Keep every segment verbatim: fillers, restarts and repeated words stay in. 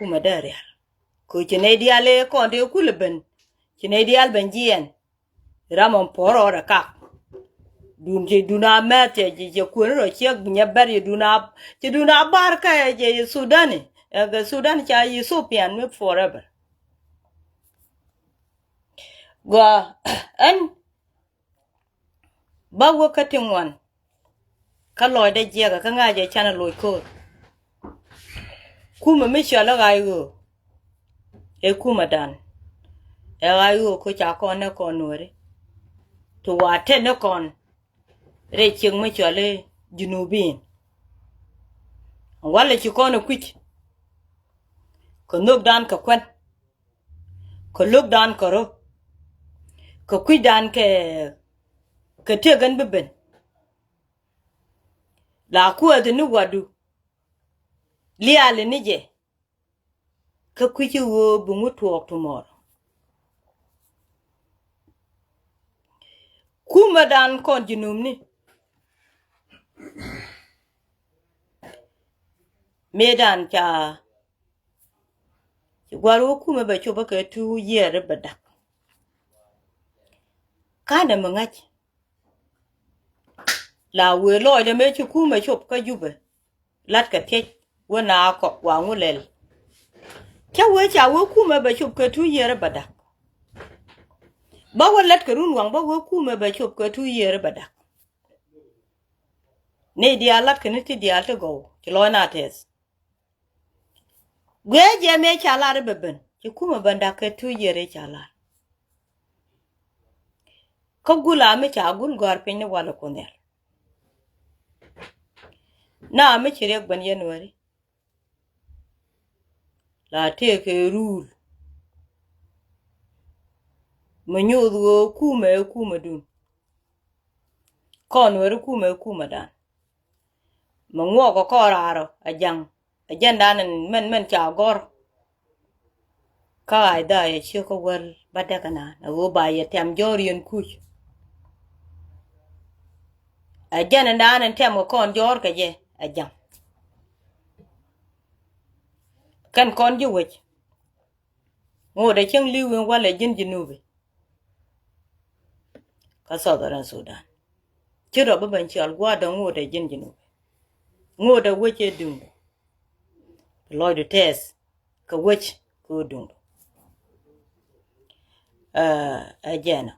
kumɛ dee rial. Kɛ ci nɛy diaal ëë kɔn tëë kulɛ ben, ci nɛy diaal ben jiɛn. Ram ɔn puɔ̱r ɔɔdɛ kak. Dun ci dun a mɛth cɛ, cɛ, cɛ kuën rɔ ciek nyɛ bɛr ci dun a, ci dun a bar kä cɛ Sudan. Ɛ kɛ Sudan ca Ethiopian mi forever. Gua ɛn ba wä kä ti ŋuan. Kä lɔcdä jiɛkä kä ŋa̱cä canɛ loc ko̱o̱r. Kumɛ mi cɔl i̱ ɣa̱c ɣöö ɛ kumɛ dan. Ɛ ɣa̱c ɣöö kä ca kɔn nɛ kɔn nuääri. Ti wa tɛn ni kɔn rɛy ciek mi cɔl i̱ Junubin. Walɛ ci kɔn ɛ kui̱c kɛ nhökdan kɛ kuän. Kɛ lo̱kdan kɛ rɔ kɛ kui̱dan kɛ, kɛ tëk ɛn bi ben. La kuäthi ni wadu liali ni jɛ. Kä kui̱ci ɣöö bi ŋut tuɔɔk tumɔr. Kumɛ dan kɔn Junubni. Mëë dan ca ci guar wä kumɛ bɛ cop bä kɛ two year bɛ dak. Kanɛ mi ŋa̱c. La wëë lɔcdɛ mëë ci kumɛ cop kä Jubɛ. Latkɛ thiec wä na kɔk wa ŋu lɛl. Cä wee ca wee kumɛ bɛ cop kɛ two year bɛ dak. Bä wä lät kɛ run waŋ bä wee kumɛ bɛ cop kɛ two year bɛ dak. Ni diaal latkɛ ni ti diaal ti gɔw ci lɔc na tɛth. Guiɛ jɛ mëë ca lar i̱ bɛ ben ci kumɛ ben dak kɛ two year i̱ ca lar. Kä gul a mi ca gul gɔ̱a̱r piny ni walɛ kun nhial. Na mi ci riɛk ben yɛn weri. La tëëkɛ rul mi nyoth ɣöö kumɛ ɛ kumɛ dun. Kɔn weri kumɛ ɛ kumɛ dan. Mi ŋuɔk kɛ kɔn raarɔ a jaŋ. Ɛ jɛn dan in mɛn mɛn ca gɔr. Kä Isaiah ciek kä wäl bädäk ɛnan a ɣöö ba yɛ tɛm jɔɔr yɛn kuc. Ɛ jɛn in dan in tɛm kɛ kɔn jɔɔr kɛ jɛ ɛ jaŋ. Kɛn kɔn ji̱ wec. Ŋot ɛ cieŋ li̱w in walɛ ji̱n Junubi. Kä Southern Sudan ci rɔ bi ben ciɔl gua̱a̱r dɔ̱ŋ ŋot ɛ ji̱n Junubi. Ŋot ɛ wec ɛ duŋdu. Lɔcdu tɛth kɛ wec kɛ ɣöö duŋdu. Ɛ jɛn ɔ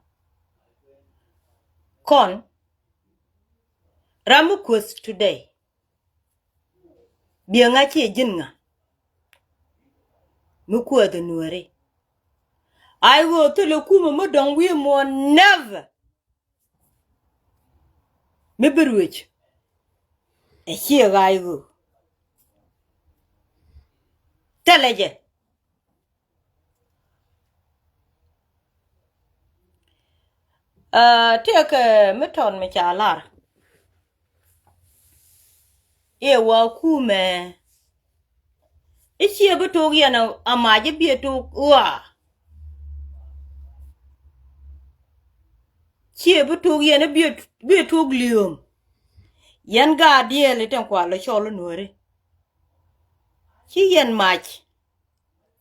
kɔn ram mi kueth today. Biɛ ŋa̱c ciɛ ji̱n ŋa mi kuäth ɛ nuääri. Ay ɣöö thilɛ kumɛ mi dɔ̱ŋ wi̱i̱ muɔ̱ɔ̱n never. Mi bi ruëc ɛ ciɛ ɣa̱a̱c ɣöö thilɛ jɛ. Tëëkɛ mi tɔt mi ca lar i̱ wa kumɛ i̱ ciɛ bi tok yɛn a mac i̱ biɛ tok ɣɔaa. Ciɛ bi tok yɛn i̱ biɛ tok liööm. Yɛn gaat diɛɛl i̱ tɛn kual i̱ cɔl i̱ nuääri. Ci yɛn mac.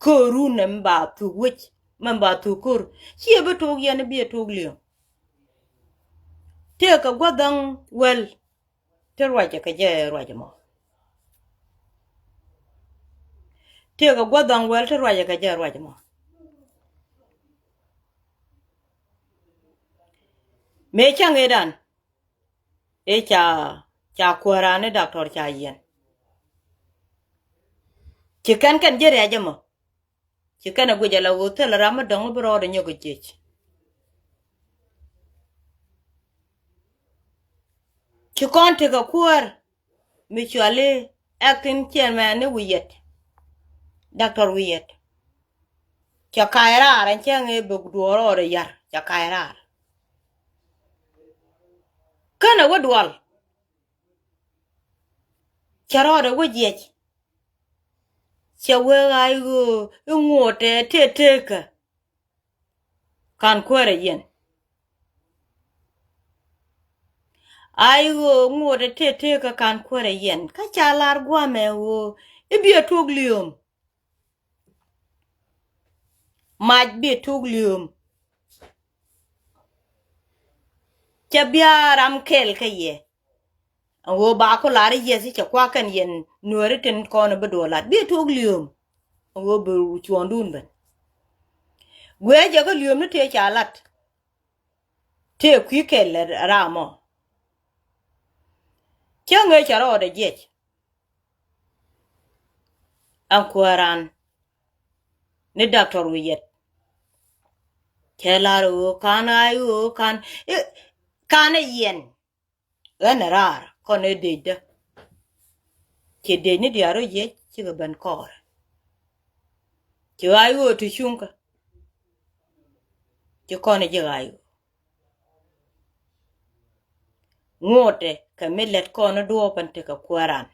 Köörun ɛn ba thuk wec mɛn ba thuk köör. Ciɛ bi tok yɛn bi ɛ tok liöm. Tëëkɛ gua̱th dhaŋ wäl ti ruacɛ kɛ jɛ ruac ɛmɔ. Tëëkɛ gua̱th dhaŋ wäl ti ruacɛ kɛ jɛ ruac ɛmɔ. Mëë cäŋ ëëdan. Ëë ca ca kuäärani daktɔr ca yiɛn. Ci kɛn kɛn ji̱ riac ɛmɔ. Ci kɛn ɛ guic ala ɣöö thilɛ ram mi dɔ̱ŋ bi rɔɔdɛ nyɔk ɛ jiec. Ci kɔn tekɛ kuäär mi cuali acting chairman ni wi̱i̱ yɛt. Daktɔr wi̱i̱ yɛt. Ca ka̱a̱c raar ɛn cäŋ ëë bɛ duɔɔr rɔɔdɛ yar ca ka̱a̱c raar. Känɛ wä dual. Cɛ rɔɔdɛ wä jiɛc. Cɛ wee ɣaac ɣöö i̱ ŋuɔ̱tɛ tëë tëëkä. Ka̱n kuäärɛ yɛn. Ay ɣöö ŋuɔ̱tɛ tëë tëëkä ka̱n kuäärɛ yɛn kä ca lar gua̱a̱mɛ ɣöö i̱ biɛ tuɔ̱k liööm. Mac bi tuk liööm. Cɛ bia ram kɛl kä yɛ. Ɛn ɣöö ba ku lar i̱ yɛth i̱ cɛ kuak kɛn yɛn nuääri tin kɔn bi duɔl lat bi tuk liööm. Ɛn ɣöö bi cuɔ̱ɔ̱ŋdun ben. Guiɛ jɛ kä liööm ni tëë ca lat. Tëë kui̱ kɛl ram ɔ. Cä ŋëë cɛ rɔɔdɛ jiɛc. Ɛn kuääran ni Doctor Wi̱i̱yɛt. Cɛ lar ɣöö kan ay ɣöö kan, kan ɛ yɛn. Ɣän ɛ raar kɔn ɛ dëcdä. Ci dëc ni diaal rɔ jiɛc cikɛ ben kɔɔrɛ. Ci ɣa̱c ɣöö ti cuŋkä. Ci kɔn ɛ ji̱ ɣa̱c ɣöö ŋotdɛ kɛ mi lät kɔn i̱ duɔɔp ɛn tekɛ kuääran.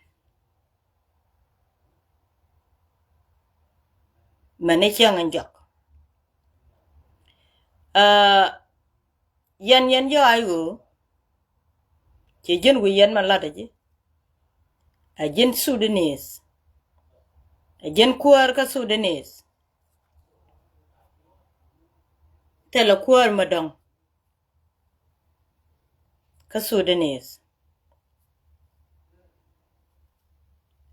Mɛn i̱ cäŋ in jɔk. Aa, yɛn yɛn jɔac ɣöö ci ji̱n wi̱i̱ yɛn ma latdä ji̱. Ɛ ji̱n Sudanese. Ɛ ji̱n kuäär kä Sudanese. Thilɛ kuäär mi dɔ̱ŋ kä Sudanese.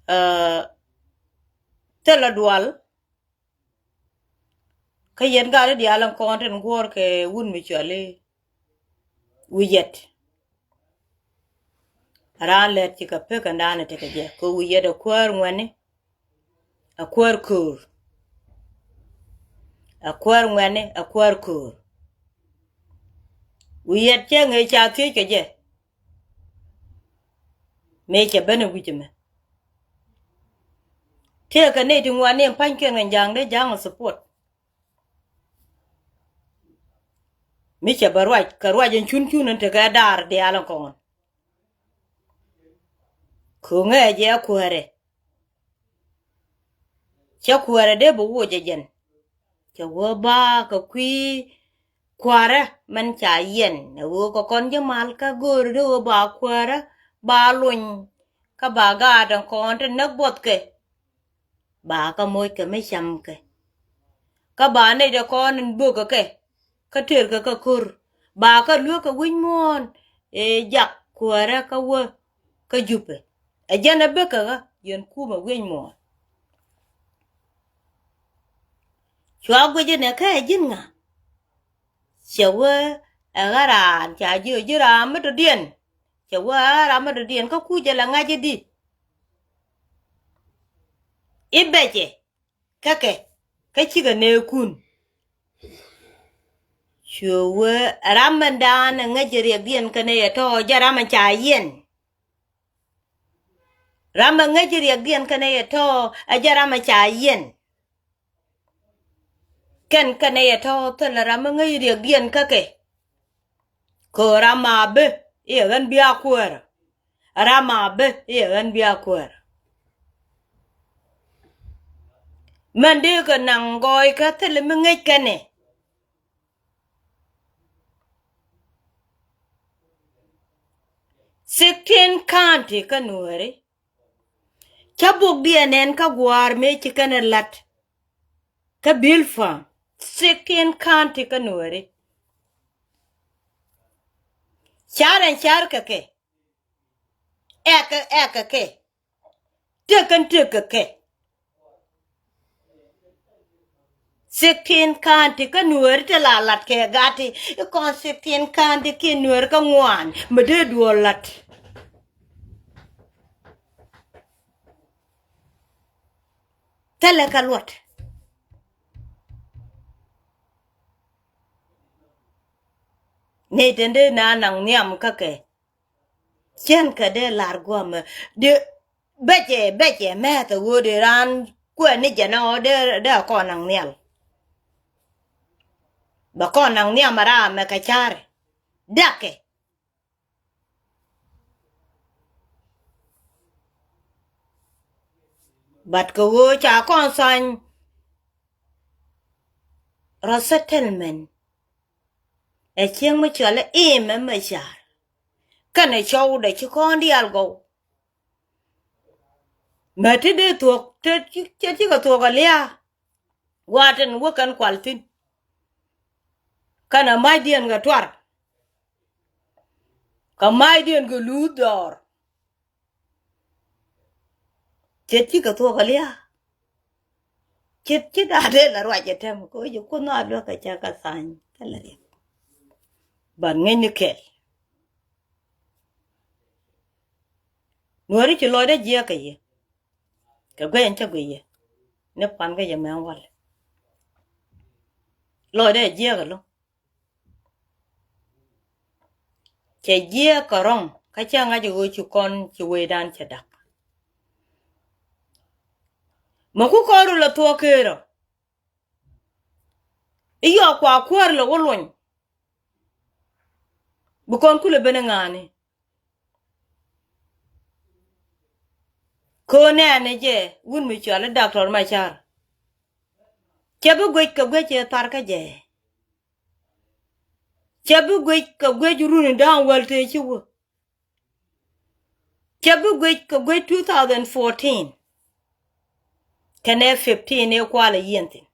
Aa, thilɛ dual. Kä yɛn gat i̱ diaal in kɔn tin guɔ̱ɔ̱r kɛ wut mi cɔal i̱ Wi̱i̱yɛt. Raan lɛt ci kɛ pek kɛn da̱a̱n i̱ tekɛ jɛ kɛ Wi̱i̱yɛt ɛ kuäär ŋuɛ̈ni. Ɛ kuäär köör. Ɛ kuäär ŋuɛ̈ni ɛ kuäär köör. Wi̱i̱yɛt cɛ ŋëë ca thiec kɛ jɛ. Mëë cɛ ben ɛ wi̱c ɛmɛ. Tëëkɛ nɛy ti ŋuan ni ɛn pa̱nykiɛn kɛ ja̱a̱ŋ dee ja̱a̱ŋ ɛ support. Mi cɛ bɛ ruac kɛ ruac ɛn cun cun ɛn tekɛ daar diaal ɛn kɔn. Köŋɛ jɛ kuäärɛ. Cɛ kuäärɛ dee bi woc ɛ jɛn. Cɛ wä ba kɛ kui̱ kuäärä mɛn ca yiɛn ɛ ɣöö kɛ kɔn ji̱ mal kä göörä dee ɣöö ba kuäärä ba lony. Kä ba gaat ɛn kɔn ti näk buɔthkɛ. Ba kä moc kɛ mi cam kɛ. Kä ba nɛy dee kɔn in bökä kɛ. Kä tëërkɛ kä ko̱r ba kä luekä wi̱c muɔ̱ɔ̱n. Ëë jak kuäärä kä wä kä jupɛ. Ɛ jɛn ɛ bäkä ɣä yɛn kumɛ wi̱c muɔ̱ɔ̱n. Cua guic inɛ kä ɛ ji̱n ŋa? Cɛ wee ɛ ɣä raan ca jiö ji̱ raan mi dɔ̱diɛn. Cɛ wee ɛ ɣä raan mi dɔ̱diɛn kä kucɛ la ŋa̱c i̱di? I̱ bɛcɛ kä kɛ kä cikɛ nɛɛkun. Cuɛ wee ɛ ram ɛn daan ɛ ŋäc riɛkdiɛn kɛnɛ yɛ tɔ̱ jɛ ram ɛn ca yiɛn. Ram ɛ ŋäc riɛkdiɛn kɛnɛ yɛ tɔ̱ ɛ jɛ ram ɛ ca yiɛn. Kɛn kɛnɛ yɛ tɔ̱ thilɛ ram ɛ ŋäc riɛkdiɛn kä kɛ. Kɛ ɣöö ram a bi i̱ ɛ ɣän bia kuäärä. Ram a bi i̱ ɛ ɣän bia kuäärä. Mɛn dee kɛ naŋ gɔɔy kä thilɛ mi ŋäc kɛnɛ. Sixteen county kä Nuääri. Cä bukdiɛn ɛn kä gua̱a̱r mëë ci kɛn ɛ la̱t. Kä Bilpam, sixteen county kä Nuääri. Car ɛn car kɛ kɛ. Ɛkɛ ɛkɛ kɛ. Tëk kɛn tëk kɛ kɛ. Sixteen county kä Nuääri ti la lat kɛ gati. Ikɔn sixteen county kiɛ Nuääri kä ŋuan mi dee duɔl lat. Thilɛ kä luɔt. Nɛy tin dee na naŋ nhiam kä kɛ. Cɛn kɛ dee lar guɔmɛ dee bɛcɛ bɛcɛ mɛth ɛ ɣöö dee raan kuɛ ni jɛn ɔ dee dee kɔn naŋ nhial. Bɛ kɔn naŋ nhiam ɛ raam ɛ kɛ ca̱rɛ dakɛ. But kɛ ɣöö ca kɔn thany resettlement. Ɛ cieŋ mi cɔal i̱ imɛ mɛ car kɛnɛ cɔwdɛ ci kɔn diaal gɔw. Mɛ ti dee thuɔ̱k te ci kɛ thuɔ̱k a lia̱a̱. Wa̱a̱ tin wä kɛn kual thi̱n. Kɛn a ma̱cdiɛn kɛ tuar. Kɛ ma̱cdiɛn kɛ luth dhɔr. Ce̱t cikɛ thuɔ̱k a lia̱a̱. Ce̱t ci da̱a̱ dee la ruac ɛ tɛm kɛ wec ɛ kuoth na luäk kɛ cä kɛ tha̱a̱ny kɛ la riɛk. But ŋäcni kɛl. Nuääri ci lɔcdä jiɛɛk kɛ yɛ. Kɛ guɛc ɛn cä guic yɛ ni pan kä yɛ mɛn wal. Lɔcdä jiɛɛk ɛlɔ. Cɛ jiɛɛk kɛ rɔ̱ŋ kä cä ŋa̱c ɛ ɣöö ci kɔn ci wecdan cɛ da̱k. Mɛ ku kɔn rul ɛ thuɔ̱k keerä. I̱ yɔɔk kua kuäär lɛ wä luɔny. Bi kɔn kulɛ ben iŋa̱a̱ni. Köö nɛɛni jɛ wut mi cɔal i̱ Doctor Macar. Cɛ bi guic kɛ guic cɛ thar kä jɛ. Cɛ bi guic kɛ guic runi da̱a̱ŋ wäl tëë ci wä. Cɛ bi guic kɛ guic two thousand fourteen. Kɛnɛ fifteen ëë kualɛ yiɛn thi̱n.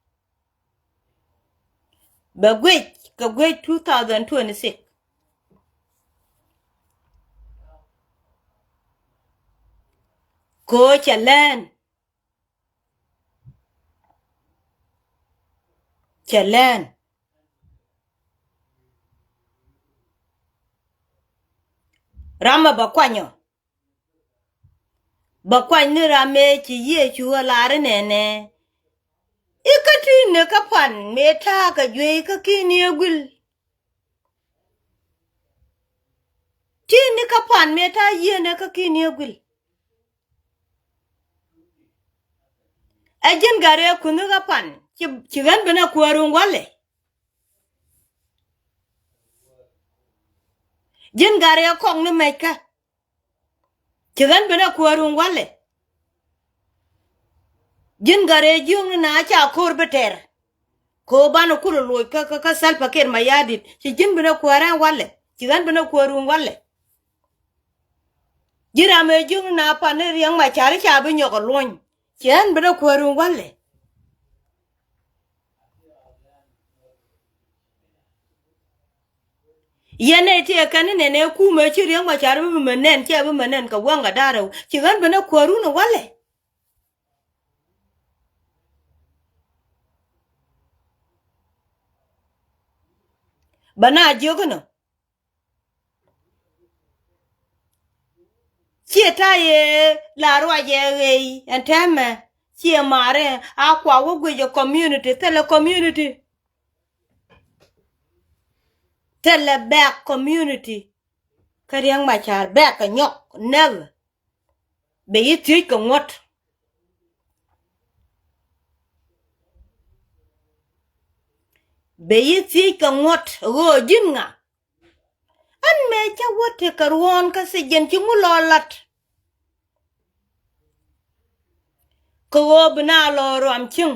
Bɛ guic kɛ guic two thousand twenty-six. Köö cɛ lɛn. Cɛ lɛn. Ram ɛ bɛ kuanyɔ. Bɛ kuany ni ram mëë ci Yecu ɛ lar inɛnɛ. I̱ kä ti ni kä pan mëë ta̱a̱ kɛ juey kä ki̱n ni ɛ guil. Ti ni kä pan mëë ta̱a̱ yieen ɛ kä ki̱n ni ɛ guil. Ɛ ji̱n gat rɛɛ kunh kä pan ci, ci ɣän ben ɛ kuäär ruŋ walɛ. Ji̱n gat rɛɛ kɔk ni mɛckä. Ci ɣän ben ɛ kuäär ruŋ walɛ. Ji̱n gat rɛɛ jiökni na ca ko̱r bi tɛr. Kɛ ɣöö banɛ kulɛ loc kä, kä, kä Salva Kiir Mayardit. Ci ji̱n ben ɛ kuäär ɛn walɛ. Ci ɣän ben ɛ kuäär ruŋ walɛ. Ji̱ ram ëë jiökni na pan ni Riɛk Macar i̱ ca bi nyɔk ɛ luɔ̱ny. Ci ɣän ben ɛ kuäär ruŋ walɛ. Yɛn nɛy tëë kɛn ni nɛn ɛ kumɛ ci Riɛk Macar bi mɛ nɛn, cɛ bi mɛ nɛn kɛ wäŋ kɛ da̱rɛ. Ci ɣän ben ɛ kuäär run ɛ walɛ. Bä na jiök inɔ. Ciɛ ta̱yɛ la ruacɛ ɣɛy ɛn tɛmɛ. Ciɛ marɛ a kua wä guic ɛ community, thilɛ community. Thilɛ bɛk community. Kä Riɛk Macar bɛk kɛ nyɔk, never. Bɛ yi thiec kɛ ŋuɔ̱t. Bɛ yi thiec kɛ ŋuɔ̱t ɣöö ji̱n ŋa. Ɛn mëë cä wä tekɛ ruɔ̱ɔ̱n kä thiec jɛn ci ŋu lɔ la̱t. Kɛ ɣöö bi na lɔ ruam cieŋ.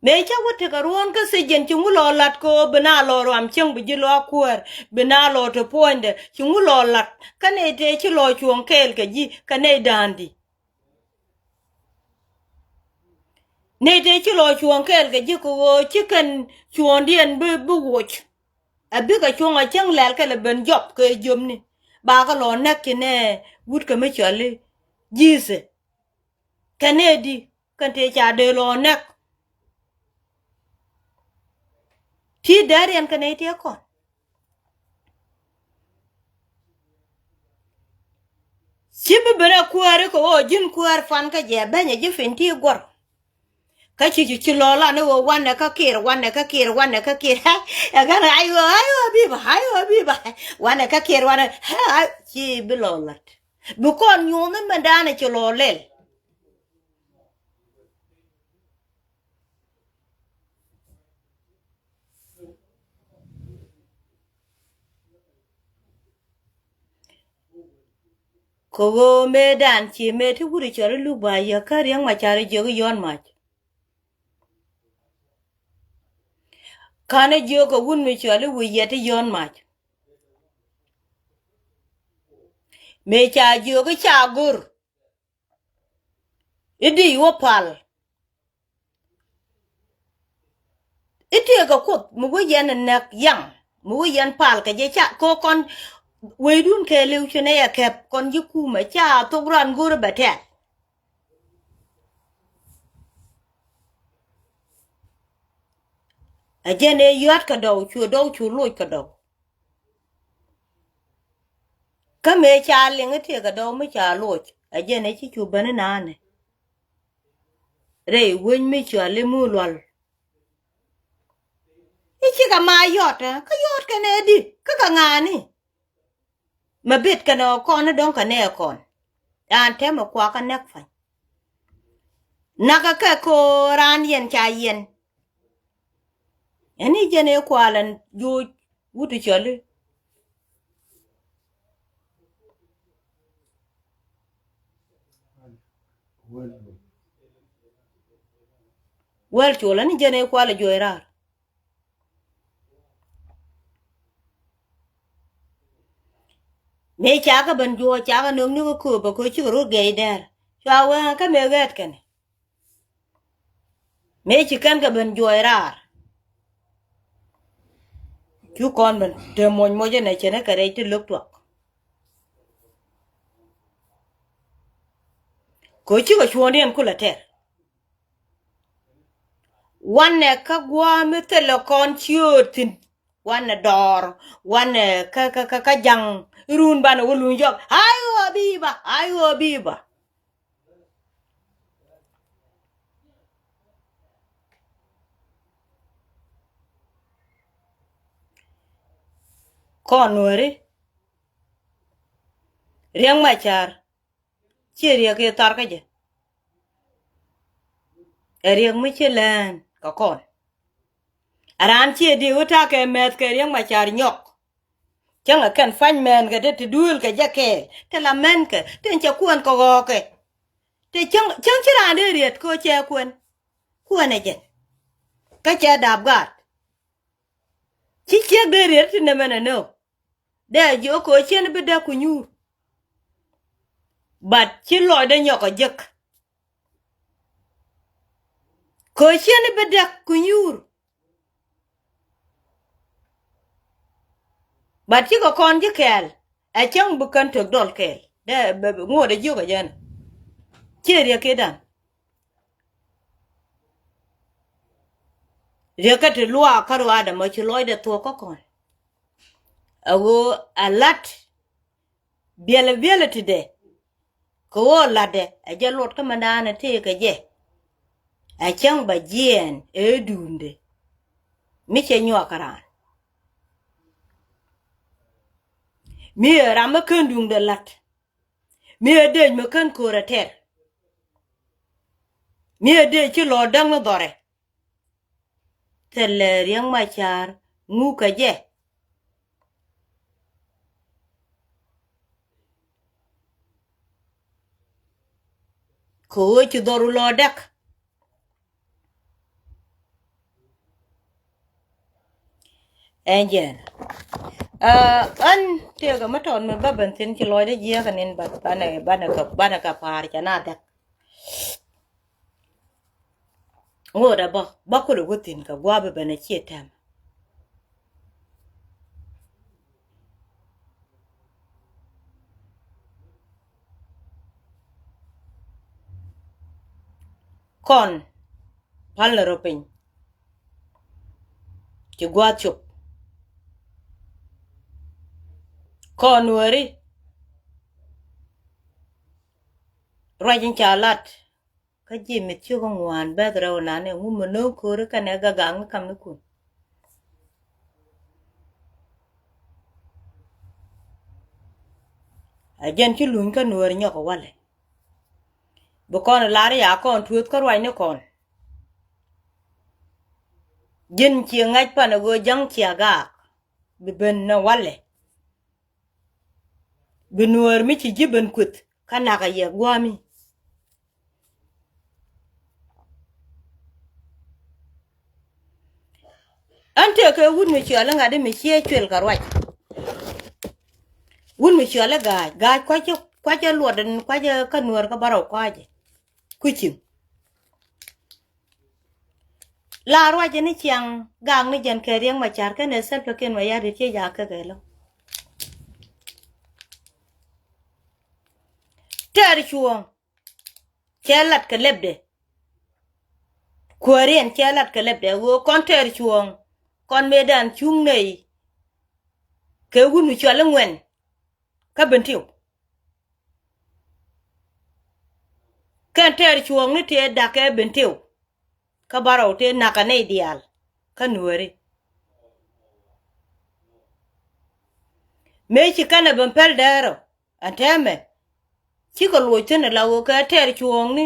Mëë cä wä tekɛ ruɔ̱ɔ̱n kä thiec jɛn ci ŋu lɔ la̱t kɛ ɣöö bi na lɔ ruam cieŋ bi ji̱ lɔ kuäär bi na lɔ te puɔ̱nydɛ ci ŋu lɔ la̱t. Kä nɛy tëë ci lɔ cuɔ̱ɔ̱ŋ kɛɛl kɛ ji̱ kä nɛy da̱a̱ndi. Nɛy tëë ci lɔ cuɔ̱ɔ̱ŋ kɛɛl kɛ ji̱ kɛ ɣöö ci kɛn cuɔ̱ɔ̱ŋdiɛn bi, bi woc. Ɛ bikɛ cuɔ̱ŋ a cäŋ lɛl kɛlɛ ben jɔp kɛ jiöpni. Bakɛ lɔ näk ci nɛ wut kɛ mi cɔal i̱ Jesus. Kɛn ëëdi kɛn tëë ca dee lɔ näk. Ti dee riɛn kɛ nɛy tëë kɔn. Ci bi ben ɛ kuäär i̱ kɛ ɣöö ji̱n kuäär pan kä jɛ bɛnyɛ ji̱ piny ti guɔ̱r. Kä ci ci ci lɔ lan i̱ ɣöö wanɛ kä Kiir, wanɛ kä Kiir, wanɛ kä Kiir. Ɛ ɣän aywa, aywa biba, aywa biba. Wanɛ kä Kiir, wanɛ, ci bi lɔ la̱t. Bi kɔn nyuɔ̱th ni mɛn da̱a̱n ci lɔ lɛl. Kɛ ɣöö mëëdan ci mëë ti wut i̱ cɔl i̱ Luk Ba Yäk kä Riɛk Macar i̱ jiök i̱ yɔ̱ɔ̱n mac. Ka̱n i̱ jiök kɛ wut mi cɔl i̱ wi̱i̱ yɛt i̱ yɔ̱ɔ̱n mac. Mëë ca jiök i̱ ca go̱r. I̱ di wä pal. Tiɛɛkɛ Kuoth mi wä yɛn ɛ näk yaŋ, mi wä yɛn pal kɛ jɛ ca kɛ kɔn. Wecdun kɛɛliw ci nɛ yɛ kɛp kɔn ji̱ kumɛ ca thok ran go̱rä bɛ tɛl. Ɛ jɛn ëë yɔ̱a̱t kɛ dɔw, cu dɔw cu loc kɛ dɔw. Kä mëë ca liŋ i̱ tiɛɛkɛ dɔw mi ca loc, ɛ jɛn ëë ci cu ben inanɛ rɛy wec mi cɔal i̱ Mulual. I̱ cikɛ ma yɔt ɛ kä yɔt kɛn ɛ di kä kɛ ŋa̱a̱ni. Mɛ bet kɛn ɛ kɔn i̱ dɔ̱ŋ kɛ nɛ ɛ kɔn. Raan tɛmɛ kuakä näk pa̱ny. Nakä kɛ ko raan yɛn ca yɛn. Ɛn i̱ jɛn ëë kual ɛn joc wut i̱ cɔl i̱. Wäl col ɛn i̱ jɛn ëë kual ɛ juɔc raar. Mëë cakɛ ben juɔc cakɛ nöŋ ni kä kööp ɛ köö cikɛ rut gɛy dɛr. Cua wee kä mëë ɣɛɛt kɛn. Mëë ci kɛn kɛ ben juɔc raar. Cu kɔn ben te moc moc ɛn ɛ cɛn ɛ kɛ rɛc ti lo̱k tuak. Kɛ cikɛ cuɔ̱ɔ̱ŋdiɛn kulɛ tɛr. Wanɛ kä gua̱a̱ mi thilɛ kɔn ciööt thi̱n. Wanɛ dɔɔr, wanɛ kä kä kä kä jaŋ. Run banɛ wä luny jɔk. Aywa biba, aywa biba. Kɔn nuääri Riɛk Macar. Ciɛ riɛk i̱ thar kä jɛ. Ɛ riɛk mi ci lɛn kɛ kɔn. Ɛ raan ciɛ di wä takɛ mɛth kɛ Riɛk Macar nyɔk. Cäŋ ɛ kɛn pa̱ny mɛn kɛ te ti duëël kɛ jɛ kɛɛl te la mɛn kɛ te cɛ kuɛn kɛ ɣɔɔkɛ. Te cäŋ cäŋ ci raan dee riet kɛ cɛ kuɛn. Kuɛn ɛ jɛn kä cɛ dap gaat. Ci ciek dee riet ti nɛmɛn ɛ nöök. Dee jiök kɛ ɣöö ciɛn bi däk ku nyuur. But ci lɔcdɛ nyɔk ɔ jek. Kɛ ɣöö ciɛn bi däk ku nyuur. But cikɛ kɔn ji̱ kɛɛl ɛ cäŋ bi kän tök dɔl kɛɛl. Dee ŋuɔ̱t ɛ jiök ɛ jɛn. Ciɛ riɛk kidan. Riɛkä ti luaak kä ruaadɛ mɔ ci lɔcdɛ thuɔ̱k kä kɔn. A ɣöö a la̱t biɛlɛ biɛlɛ ti dɛ. Kɛ ɣöö la̱tdɛ a jɛ luɔt kä mɛndaanɛ tëëkɛ jɛ. A cäŋ ba jiɛɛn ëë duundɛ mi cɛ nyuak kä raan. Mi ɛ ram mi kän duundɛ la̱t. Mi ɛ dëëc mi kän ko̱r ɛ tɛr. Mi ɛ dëëc ci lɔɔr däŋ ni dhɔrɛ. Thilɛ Riɛk Macar ŋukä jɛ. Kɛ ɣöö ci dhɔru lɔɔr däk. Ɛn jɛn. Aa, ɣän tëëkɛ mi tɔt mi bä ben thi̱n ci lɔcdä jiääk ɛ ni̱n banɛ banɛ kɛ banɛ kɛ pa̱a̱r cɛ na dhɛk. Ŋot ɛ bä bä kulɛ wä thi̱n kɛ gua̱a̱p ben ɛ ciɛ tɛm. Kɔn pal ni rɔ piny. Ci gua̱a̱th cop. Kɔn wääri. Ruac in ca lat. Kä ji̱ mi thiök ŋuan bɛth rɛw nanɛ ŋu mi no̱o̱ŋ ko̱ri kɛnɛ gagaŋ kamnikun. A jɛn ci luny kä nuɔɔr nyɔk walɛ. Bi kɔn lar ya kɔn tuɔth kä ruac ni kɔn. Ji̱n ci ŋa̱c pan a ɣöö ja̱ŋ cia gaak bi ben nɛ walɛ. Bi nuɔɔr mi ci ji̱ ben kueth kä nak a yɛ gua̱a̱mi. Ɣän tëëkɛ wut mi cuɛl iŋa̱t mi ciɛ cuɛl kɛ ruac. Wut mi cuɛl i̱ ga̱a̱c ga̱a̱c kua̱cä kua̱cä luɔt in kua̱cä kä nuɔɔr kä bärɔw kua̱cä. Kui̱ ciŋ. La ruac ni ciaŋ gak ni jɛn kɛ Riɛk Macar kɛnɛ Salva Kiir Mayardit ciɛ jak kɛ kɛ lɔ. Tɛɛr cuɔ̱ɔ̱ŋ cɛ lat kɛ lɛpdɛ. Kuääriɛn cɛ lat kɛ lɛpdɛ ɣöö kɔn tɛɛr cuɔ̱ɔ̱ŋ kɔn mëëdan cuŋ nɛy kɛ wun mi cɔal i̱ Ŋuɛn kä Bentiu. Kɛn tɛɛr cuɔ̱ɔ̱ŋni tëë da̱k kɛ Bentiu kä bärɔw tëë nakä nɛy diaal kä Nuääri. Mëë ci kɛnɛ ben pɛl dɛɛrɔ ɛn tɛmɛ cikɛ loc thi̱n ala ɣöö kɛ tɛɛr cuɔ̱ɔ̱ŋni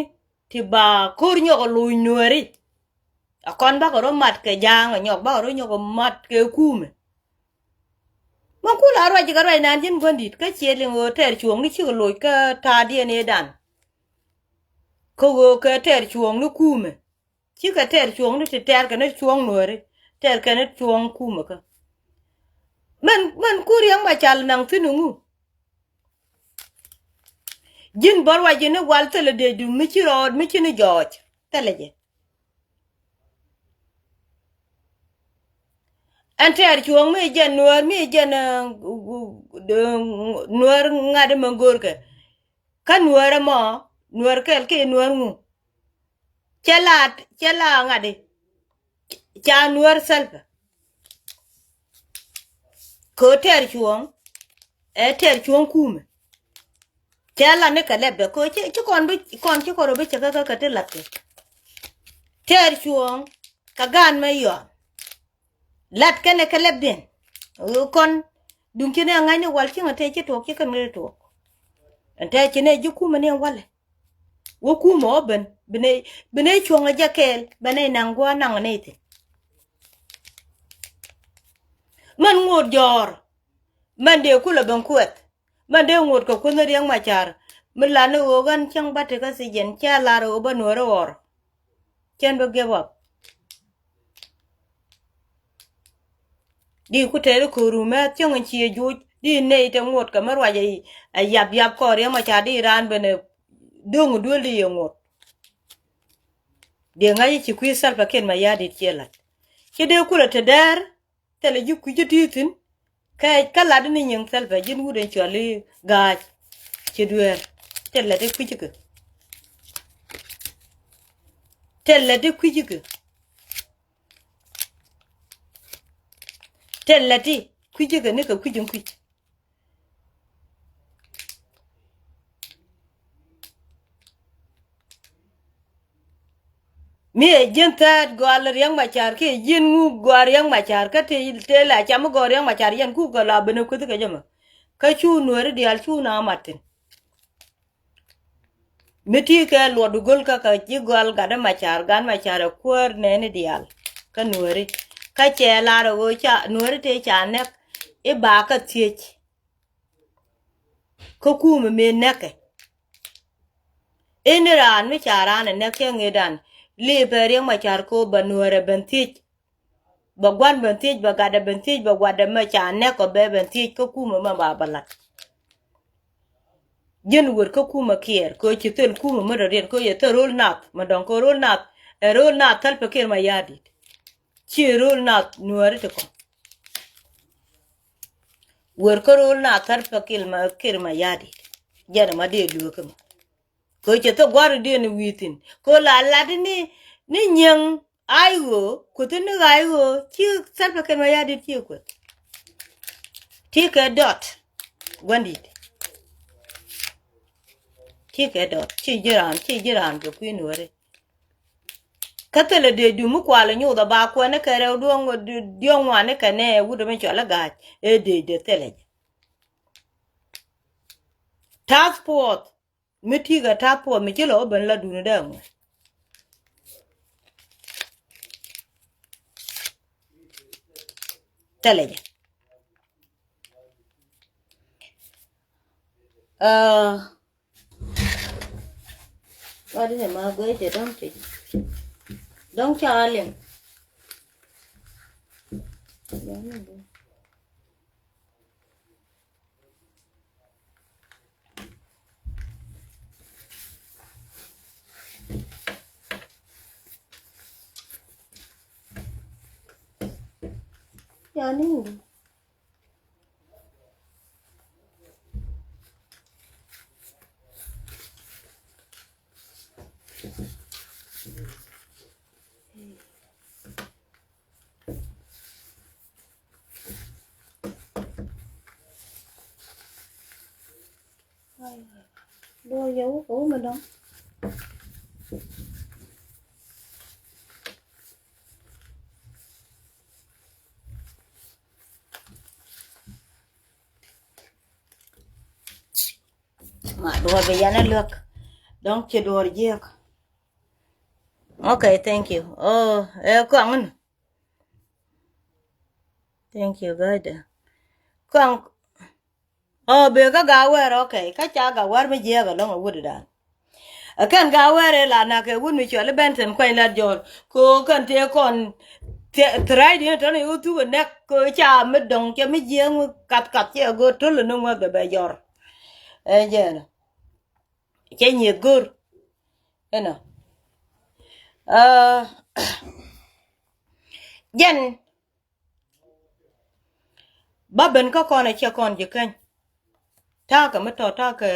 ti ba ko̱r nyɔk ɛ loc Nuääri. A kɔn bakɛ rɔ mat kɛ ja̱a̱ŋ ɛ nyɔk bakɛ rɔ nyɔk ɛ mat kɛ kumɛ. Mɛ kul a ruac kɛ ruac naan ji̱n gua̱ndit kä ciɛ liŋ ɣöö tɛɛr cuɔ̱ɔ̱ŋni cikɛ loc kä ta̱a̱diɛn ëëdan. Kä ɣöö kɛ tɛɛr cuɔ̱ɔ̱ŋni kumɛ. Cikɛ tɛɛr cuɔ̱ɔ̱ŋni ti tɛɛr kɛn cuɔ̱ɔ̱ŋ Nuääri tɛɛr kɛn cuɔ̱ɔ̱ŋ kumɛ kä. Mɛn mɛn kur yɛn ma cal naŋ thi̱n ŋu. Ji̱n bä ruac ji̱n i̱ wal thilɛ dee duŋ mi ci rɔɔd mi ci ni jɔɔc thilɛ jɛ. Ɛn tɛɛr cuɔ̱ɔ̱ŋ mi jɛn Nuäär mi jɛn Nuäär ŋa̱t imɛ görkɛ. Kä Nuäär ɛmɔ Nuäär kɛl ki Nuäär ŋu. Cɛ la cɛ la ŋa̱t i ca Nuäär Salva. Kɛ tɛɛr cuɔ̱ɔ̱ŋ ɛ tɛɛr cuɔ̱ɔ̱ŋ kumɛ. Cɛ la ni kɛ lɛpdɛ kɛ ci kɔn bi kɔn ci kɔn rɔ bi cɛ kä kä kɛ ti latkɛ. Tɛɛr cuɔ̱ɔ̱ŋ kɛ gaan mɛ yɔan. Lat kɛnɛ kɛ lɛpdiɛn ɣöö kɔn duŋ ci nɛ ŋa̱cni wal ci ŋä tëë ci tuɔɔk ci kɛn ŋä tuɔɔk. Ɛn tɛɛ ci nɛ ji̱ kumɛ ni ɛn walɛ. Wä kumɛ wä ben bi nɛ cuɔ̱ŋ ɛ jɛ kɛɛl bɛ nɛ naŋ gua̱a̱r naŋ nɛ thi̱n. Mɛn ŋot jɔ̱ɔ̱r mɛn dee kulɛ ben kuɛth. Mɛn dee ŋot kɛ kuänh Riɛk Macar mi lan ni ɣöö ɣän cäŋ bä tekä thi̱jiɛn cɛ lar ɣöö bä Nuäärä ɣɔr. Cɛn bä give up. Di ku tɛɛri ko̱ru mɛ thiäŋ in ci yɛ juuc di nɛy te ŋot kɛ mi ruac a yap yap kɔɔr yɛ ma ca di raan ben ɛ döŋ duel di yɛ ŋot. Di ŋa̱c ci kui̱ Salva Kiir Mayardit ciɛ lat. Ci dee kulɛ te dɛɛr thilɛ ji̱ kui̱ ji̱ ti thi̱n. Kɛ kä lat ni nyiŋ thil pɛ ji̱n wut in cuali ga̱a̱c. Ci dueer thil lɛt i̱ kui̱cikɛ. Thil lɛt i̱ kui̱cikɛ. Thil lɛt i̱ kui̱cikɛ ni kɛ kui̱c in kui̱c. Mi ɛ ji̱n thɛɛt gɔal Riɛk Macar kiɛ ji̱n ŋu gɔal Riɛk Macar kä tëë tëë la cam mi gɔal Riɛk Macar yɛn ku gɔl a ben ɛ kueth kɛ jɛ mɛ. Kä cu nueeri diaal cu na mat thi̱n. Mi ti kɛ luɔt go̱l kä kɛ ji̱ gɔal gat Macar gat Macar ɛ kuäär nɛɛni diaal. Kä nueeri kä cɛ lar ɛ ɣöö ca nueeri tëë ca nɛk i̱ ba kä thiec. Kä kumɛ mëë nɛkɛ. Ini raan mi ca raan ɛ nɛk cɛ ŋi̱dan lipɛ Riɛk Macar ko bɛ nuɛrɛ ben thiec. Bɛ gua̱n ben thiec bɛ gatdɛ ben thiec bɛ gua̱dɛ mɛ ca nɛk kɔ bɛ ben thiec kä kumɛ mɛ ba bɛ lat. Ji̱n wër kä kumɛ kiɛɛr kɛ ci thil kumɛ mɛ dɔ̱diɛn kɛ yɛ thil ro̱l nath mɛ dɔ̱ŋ kɛ ro̱l nath. Ɛ ro̱l nath thäl pɛ kiɛɛr mɛ ya̱a̱ di̱t. Ci ro̱l nath nuääri ti kɔn. Wër kä ro̱l na thär pɛ kil ma kir ma ya̱di. Jɛn ma dee lueek kä ma kɛ cɛ thok gua̱r diɛn wi̱i̱ thi̱n kɛ la lat ni ni nyiäŋ. Ay ɣöö kuth ni ɣay ɣöö ci thär pɛ kil ma ya̱di ci kueth. Ti kɛ dɔt gua̱ndit. Ti kɛ dɔt ci ji̱ raan ci ji̱ raan kɛ kui̱ nuääri. Kä thilɛ dee dum mi kualɛ nyuuth a ba kuɛn ni kɛ rɛw duɔ̱ŋ diɔ̱ŋ ŋuan ni kɛ nɛ wut mi cɔl a ga̱a̱c ëë dee dee thilɛ jɛ. Task force mi ti̱i̱ kɛ task force mi ci lɔ ben la duni dee ŋuan. Thilɛ jɛ. Wadi ne ma gwe ce dɔŋ ce dɔŋ ca liŋ. Yani. Duɔ̱ɔ̱r yɛ wä kɛ wä mi dɔ̱ŋ. Ma duɔ̱ɔ̱r bɛ yan a luäk. Dɔ̱ŋ ci duɔ̱ɔ̱r jiäk. Okay, thank you. Oh, eh, kɔaŋ ni. Thank you, guide. Kɔaŋ. Oh, bee kä Gawɛr, okay. Kä ca Gawɛr mi jiɛɛk ɛlɔ̱ŋ ɛ wut dan. Ɛ kɛn Gawɛr ɛ la nak kɛ wut mi cuali Benson Kuany Lat Jɔr. Ko kɛn tëë kɔn thɛ-, thɛrɛcdiɛn tɔn i̱ wä thuk ɛ nɛk ko ca mi dɔ̱ŋ cɛ mi jiɛɛk mi kath kath cɛ go̱o̱r töl ni ŋuäth bɛ bɛ jɔr. Ɛ jɛn. Cɛ nyieth go̱o̱r. Ɛnɔ. Ɛ, jɛn. Ba ben kä kɔn ɛ cɛ kɔn ji̱ keny. Ta̱a̱ kɛ mi tɔt, ta̱a̱ kɛ,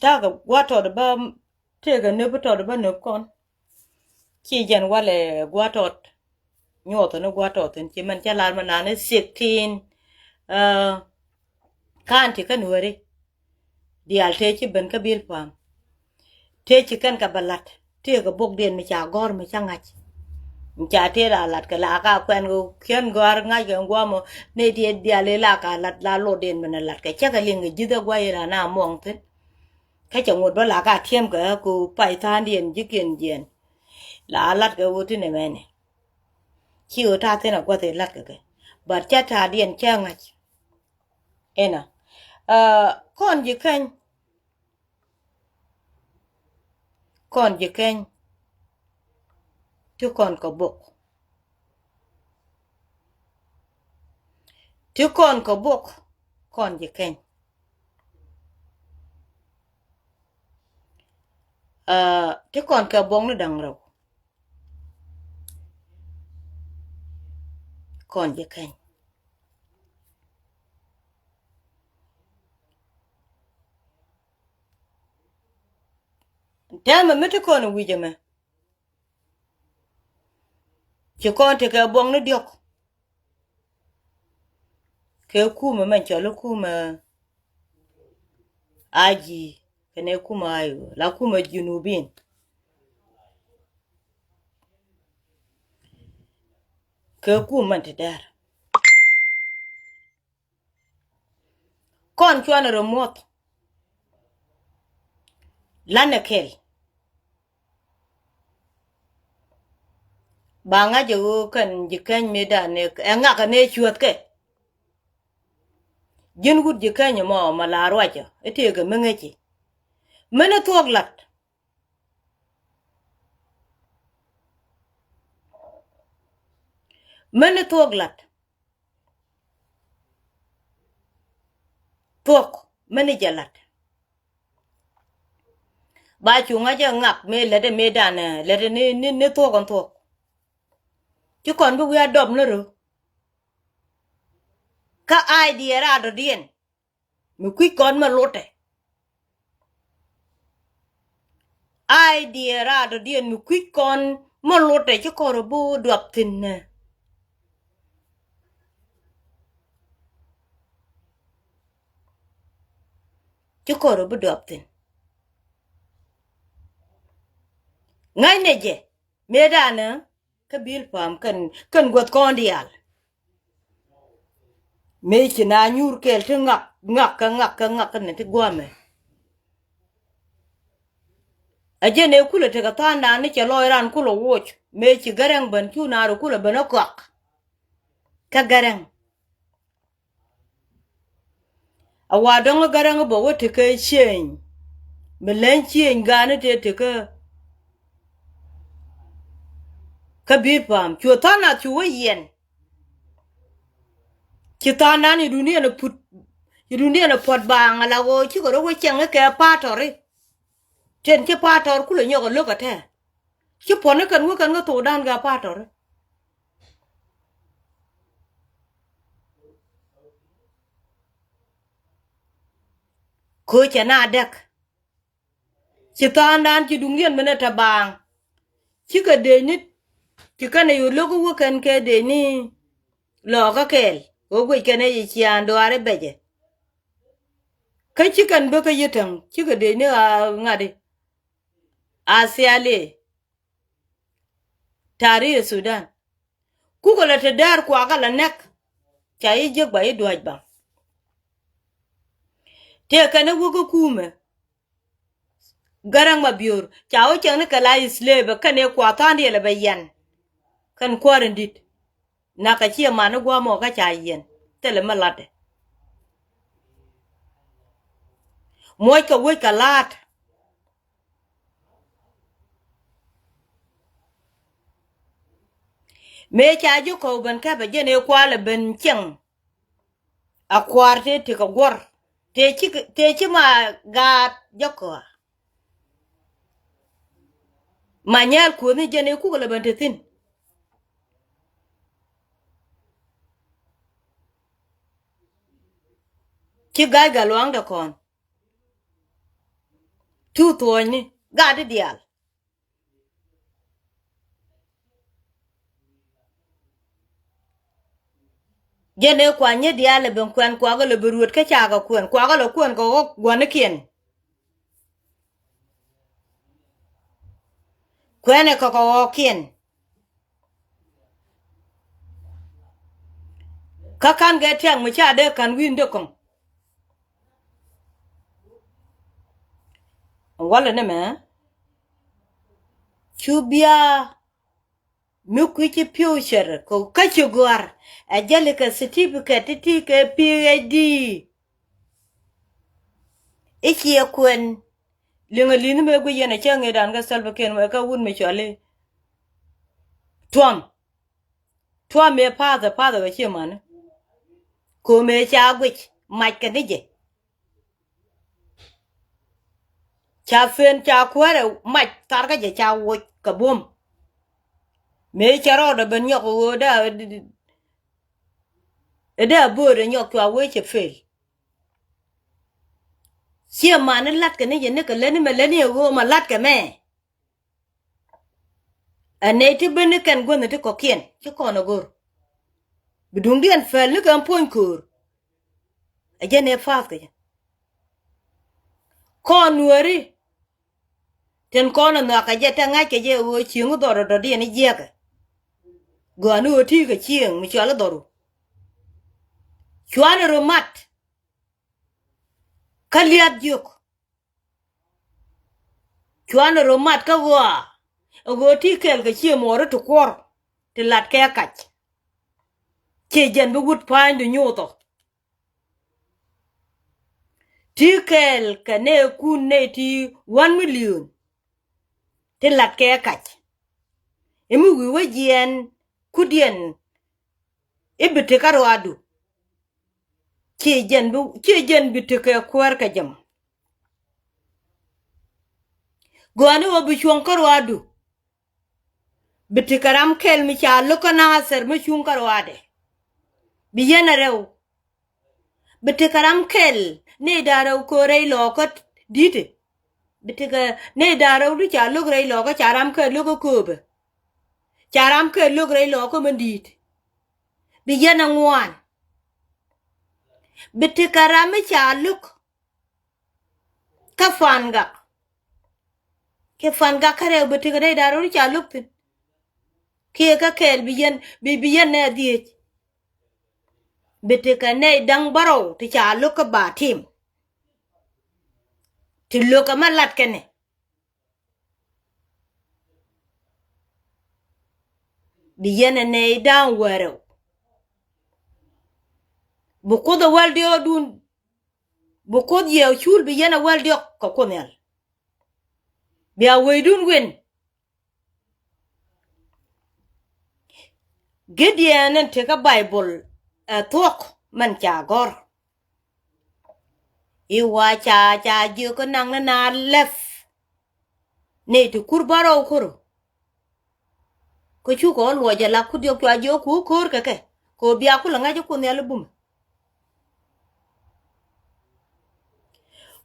ta̱a̱ kɛ gua̱a̱t tɔt ba tëëkɛ nöp tɔt ba nöp kɔn. Ci jɛn walɛ gua̱a̱t tɔt. Nyuɔth ni gua̱a̱t tɔt thi̱n ci mɛn cä lar mi naan i̱ sixteen, ɛ, ka̱n ti kä Nuääri. Diaal tëë ci ben kä Bilpam. Tëë ci kɛn kɛ bä la̱t. Tëë kɛ bokdiɛn mi ca gɔ̱r mi ca ŋa̱c. Mi ca tëë la la̱t kɛ la ka kuɛn kɛ kiɛn gɔ̱a̱r ŋa̱c kɛ gua̱a̱m ɔ. Nɛy ti diaal i̱ la ka la̱t la lotdiɛn mi nɛ la̱t kɛ cä kɛ liŋ kɛ ji̱th ɛ gua̱c i̱ la na muɔ̱ŋ thi̱n. Kä cɛ ŋot bä la ka tiɛm kɛ ku pay tha̱a̱ŋdiɛn ji̱kiɛn jiɛn. La la̱t kɛ ɣöö ti nɛmɛni. Ci ɣöö ta̱a̱ thi̱n a gua̱th i̱ la̱t kɛ kɛ. But cä ta̱a̱diɛn cä ŋa̱c. Inɔ. Ɛ, kɔn ji̱ keny. Kɔn ji̱ keny. Ti kɔn kɛ bok. Ti kɔn kɛ bok. Kɔn ji̱ keny. Ɛ, ti kɔn kɛ buɔ̱ŋni da̱ŋ rɛw. Kɔn ji̱ keny. Tɛmɛ mi ti kɔn wi̱c ɛmɛ. Ci kɔn tekɛ buɔ̱ŋni diɔ̱k. Kɛ kumɛ mɛn cɔl i̱ kumɛ aji kɛnɛ kumɛ ayo la kumɛ junubin. Kɛ kumɛ mɛn ti dɛr. Kɔn cuanɛ rɔ muɔth. Lanɛ kɛl. Ba ŋa̱c ɛ ɣöö kɛn ji̱ keny mëëdan ɛ ŋakɛ nɛ cuäthkɛ. Ji̱n wut ji̱ keny ɛmɔ ma la ruacä i̱ tëëkɛ mi ŋäci. Mini thuɔ̱k la̱t. Mini thuɔ̱k la̱t. Thuɔ̱k mini jɛ la̱t. Ba cuŋä jɛ ŋak mëë lätdɛ mëëdan, ɛ, lätdɛ ni, ni, ni thuɔ̱k ɛn thuɔ̱k. Ci kɔn bi wi̱i̱ a dɔp ni rö. Kä idea raadɔdiɛn mi kui̱c kɔn mɛ lotɛ. Idea raadɔdiɛn mi kui̱c kɔn mɛ lotɛ ci kɔn rɔ bi duap thi̱n nɛ. Ci kɔn rɔ bi duap thi̱n. Ŋäcnɛ jɛ mëëdanä kä Bilpam kɛn, kɛn guäth kɔn diaal. Mëë ci na nyuur kɛɛl ti ŋak, ŋak, kä ŋak, kä ŋak, kä ni ti gua̱a̱mɛ. A jɛn ëë kulɛ tekɛ tha̱a̱ŋdan ni cɛ lɔc ran kulɛ woc. Mëë ci Gäräŋ ben cu naar kulɛ ben ɛ kɔak. Kä Gäräŋ. A wa dɔ̱ŋ Gäräŋ bä wä tekɛ ciëëny. Mi leny ciëëny ga̱a̱ni tëë tekä. Kä Bilpam cu tha̱a̱ŋ nath cu wä yiɛn. Ci tha̱a̱ŋdan i̱ duŋdiɛn ɛ put, i̱ duŋdiɛn ɛ puɔ̱t baaŋ ala ɣöö cikɛ rɔ wä cɛŋ i̱ kɛ pa̱a̱tɔri. Cɛn ci pa̱a̱tɔr kulɛ nyɔk ɛ lo̱k ɛ tɛ̱̈ɛ̱̈. Ci puɔ̱ni kɛn wä kɛn kä thokdan gɛ pa̱a̱tɔri. Kööcɛ na däk. Ci tha̱a̱ŋdan ci duŋdiɛn minɛ te baaŋ. Cikɛ dëëcni ci kɛn ɛ yo̱ lo̱k wä kɛn kɛ dëëcni lɔɔkä kɛɛl. Kɛ guic kɛn ɛ yi ciaaŋ duaari bɛcɛ. Kä ci kɛn bä kä yitäŋ cikɛ dëëcni a ŋa̱ti. A thiali. Tari ɛ Sudan. Kukɛ lɛ te däär kuakä lɛ nɛk. Ca yi jiäk ba yi duac ba. Tëë kɛn ɛ wä kä kumɛ. Gäräŋ ma biöör ca wä cäŋ ni kɛ la islëëbä kɛn ëë kua tha̱a̱ŋdiɛlɛ bɛ yɛn. Kɛn kuäär in di̱t. Nakä ciɛ man ni gua̱a̱mɔ kä ca yɛn thilɛ mi latdɛ. Muɔckɛ wec kɛ la̱a̱t. Mëë ca ji̱ kɔw ben kɛpɛ jɛn ëë kualɛ ben cieŋ. A kua̱r tëë tekɛ guɔ̱r tëë ci, tëë ci ma gaat jɔkä. Ma nyɛɛl kuäthni jɛn ëë kukɛ lɛ ben te thi̱n. Ci ga̱c gat luaŋdɛ kɔn. Tuth thuɔ̱ɔ̱cni gat di diaal. Jɛn ëë kuany ni diaal lɛ ben kuɛn kuakä lɛ ben ruet kä cakɛ kuɛn kuakä lɛ kuɛn kɛ ɣɔk gua̱nikiɛn. Kuɛnɛ kɛ kɛ ɣɔɔkiɛn. Kä ka̱n kɛ tiak mi ca dee ka̱n wi̱i̱n dee kɔŋ. Walɛ ni mɛ cu bia mi kui̱ ci pi̱w cɛr kɛ kä ci gɔ̱a̱r. Ɛ jäli kɛ certificate ti ti kɛ P H D. I̱ ciɛ kuɛn. Liŋɛ li̱nh mëë guic yɛn a cä ŋëëdan kä Salva Kiir mɛ kä wut mi cɔali. Tuam. Tuam mëë pathɛ pathɛ kɛ ciɛ mani. Ko̱ mëë ca guic mac kɛ ni jɛ. Ca pen ca kuäärɛ mac tharkä jɛ ca woc kɛ buɔ̱m. Mëë cɛ rɔɔdɛ ben nyɔk ɣöö dee a, dee a böödɛ nyɔk cua wee cɛ pel. Ciɛ mani latkɛ ni jɛ nikɛ lätni mɛ lätni ɛ ɣöö mɛ latkɛ mɛ. Ɛ nɛy ti ben ni kɛn guäthni ti kɔ̱kiɛn ci kɔn ɛ go̱r. Bi duŋdiɛn pɛl ni kɛn puɔ̱ny köör. Ɛ jɛn ëë path kɛ jɛ. Kɔn nuääri. Tin kɔn ɛ nhɔakɛ jɛ te ŋa̱ckɛ jɛ ɣöö cieŋ dhɔr ɛ dɔ̱diɛn i̱ jiɛkɛ. Gɔ̱a̱ni ɣöö ti̱i̱ kɛ cieŋ mi cɔal i̱ dhɔru. Cuanɛ rɔ mat. Kä liath jiök. Cuanɛ rɔ mat kä ɣɔaa. Ɛ ɣöö ti kɛɛl kɛ cië muɔɔri ti kuɔr ti lat kɛ kac. Ciɛ jɛn bi wut pa̱a̱nydu nyothɔ. Ti kɛɛl kɛ nɛɛkun nɛy ti one million. Ti lat kɛ kac. Imi wi̱i̱ wä jiɛɛn kudiɛn. I̱ bi ti kä ruaadu. Ciɛ jɛn bi, ciɛ jɛn bi ti kɛ kuäär kɛ jɛm. Gɔ̱a̱ni ɣöö bi cuɔ̱ŋ kä ruaadu. Bi ti kɛ ram kɛl mi ca lo̱k kä Nathɛr mi cuŋ kä ruaadɛ. Bi yɛn a rɛw. Bi ti kɛ ram kɛl ni da̱ŋ rɛw köö rɛy lɔɔkä di̱t. Bi ti kɛ ni da̱ŋ rɛw di ca lo̱k rɛy lɔɔkä ca ram kɛl lo̱k kä kööbä. Ca ram kɛl lo̱k rɛy lɔɔkä mi di̱t. Bi yɛn a ŋuan. Bi ti kɛ ram mi ca lo̱k. Kä Fangak. Kɛ Fangak kä rɛw bi ti kɛ nɛy da̱ŋ rɛw ti ca lo̱k thi̱n. Kiɛ kä kɛɛl bi yɛn, bi, bi yɛn nɛ dhiec. Bi ti kɛ nɛy da̱ŋ bärɔw ti ca lo̱k kä ba tim. Ti lo̱k kɛ ma lat kɛnɛ. Bi yɛn ɛ nɛy da̱ŋ wäl rɛw. Bi Kuoth ɛ wäl diɔ̱ɔ̱kdun. Bi Kuoth yɛ cul bi yɛn ɛ wäl diɔ̱k kɛ Kuoth Nhial. Bia wecdun win. Gideon in tekä Baibol ɛ thuɔ̱k mɛn ca gɔ̱r. I̱ wa ca, ca jiök kä naŋ ni na lɛp. Ni ti kur bärɔw kuru. Kä cukɛ ɣä luɔc ɛ la ku diɔk cua jiök ku ko̱o̱r kɛ kɛ. Kɛ ɣöö bia kulɛ ŋa̱c ɛ Kuoth Nhial i̱ bumɛ.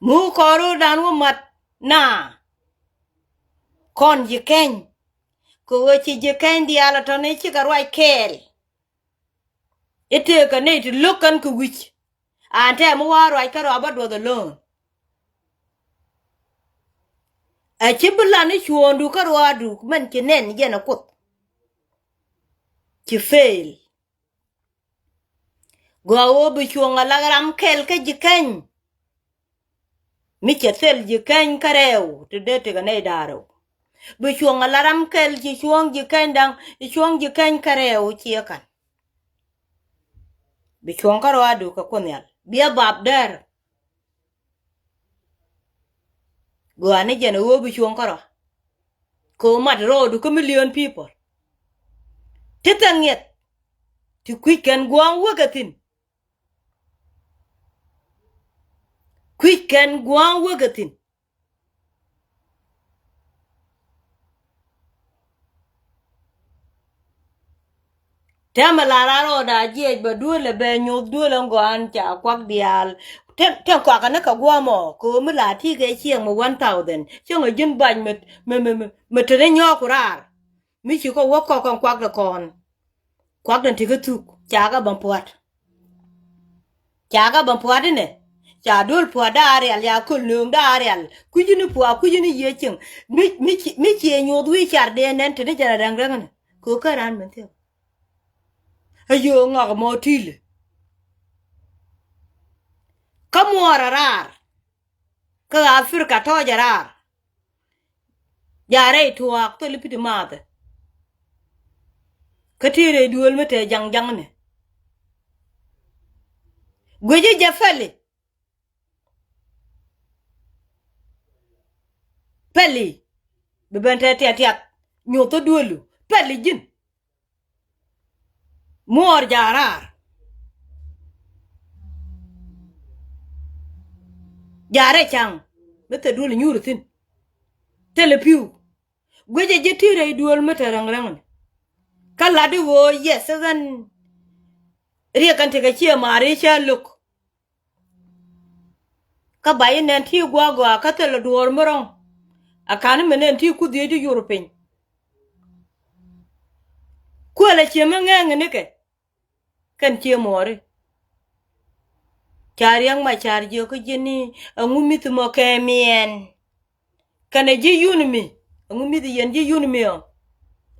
Mu kɔn ro̱o̱dan wä mat na kɔn ji̱ keny. Kɛ ɣöö ci ji̱ keny diaal ɛ tɔ̱ni cikɛ ruac kɛɛl. I̱ tëëkɛ nɛy ti lo̱k kɛn kɛ wi̱c. An tɛm mi wa̱a̱ ruac kärɔa bä duɔth alone. Ɛ ci bi lan i̱ cuɔ̱ɔ̱ŋdu kärɔaadu mɛn ci nɛn jɛn ɛ Kuoth. Ci fail. Gɔaa ɣöö bi cuɔ̱ɔ̱ŋ ala ram kɛl kä ji̱ keny. Mi cɛ thil ji̱ keny kärɛw ti dee tekɛ nɛy da̱ŋ rɛw. Bi cuɔ̱ɔ̱ŋ ala ram kɛl ci cuɔ̱ɔ̱ŋ ji̱ keny da̱ŋ, ci cuɔ̱ɔ̱ŋ ji̱ keny kärɛw ciɛ ka̱n. Bi cuɔ̱ɔ̱ŋ kärɔaadu kɛ Kuoth Nhial. Biɛ bap dɛr. Gɔaa ni jɛn ɛ ɣöö bi cuɔ̱ɔ̱ŋ kärɔa. Kɛ ɣöö mat rɔɔdu kä million people. Ti thɛŋ ŋiɛth. Ti kui̱c kɛn gua̱a̱ŋ wekɛ thi̱n. Kui̱c kɛn gua̱a̱ŋ wekɛ thi̱n. Tɛmɛ la raar ɣɔɔda jiɛc bɛ duël ɛ bɛ nyoth duël ɛn gɔaan ca kuak diaal. Tɛn, tɛn kuakä ni kɛ guɔmɔ kɛ ɣöö mi la ti̱i̱ kɛ ciɛŋ mi one thousand. Cäŋ ɛ ji̱n bac mi, mi, mi, mi, mi te ni nyɔɔk ku raar. Mi ci kɔ wä kɔk kɔn kuak dɛ kɔn. Kuak dɛ ti kä thuk ca kɛ bä pua̱t. Ca kɛ bä pua̱t inɛ. Ca duel pua̱t da̱a̱ rial, ca köl nööŋ da̱a̱ rial. Kui̱cini pua̱t, kui̱cini yiëë cieŋ. Mi, mi ci, mi ciɛ nyoth wi̱i̱ car dee nɛn te ni jɛn a rɛŋ rɛŋ inɛ. Kɛ ɣöö kä raan min thiek. A yio̱o̱ ŋɔak mɔ ti̱i̱lɛ. Kä muɔɔr a raar. Kä Africa tɔ̱ɔ̱c a raar. Ja rɛy tuaak thil i̱ pi̱t i̱ maathɛ. Kä ti rɛy duëël mi te jaŋ jaŋni. Guic i̱ jɛ pɛli. Pɛli. Bi ben te tiat tiat. Nyoth i̱ duëëlu. Pɛli ji̱n. Muɔɔr ja̱ raar. Ja̱ rɛy ca̱ŋ mi thil duel nyuur thi̱n. Thilɛ pi̱w. Guicɛ ji̱ ti̱i̱ rɛy duel mi te räŋräŋni. Kä lat i̱ ɣöö yɛth ɣän. Riɛk kɛn tekɛ ciɛ ma̱a̱r i̱ cä lo̱k. Kä ba i̱ nɛn ti gua̱a̱ gɔaa kä thilɛ duɔ̱ɔ̱r mi rɔ̱ŋ. A ka̱n mi nɛn ti kuth dhiec ti yur piny. Kuël a cië mi ŋɛɛŋ nikɛ. Kɛn cië muɔɔri. Ca Riɛk Macar jiök kä ji̱n i̱ ɛŋu mi̱th mɔ kɛ miɛn. Kɛnɛ ji̱ yun mi, ɛŋu mi̱th yɛn ji̱ yun mi ɔ.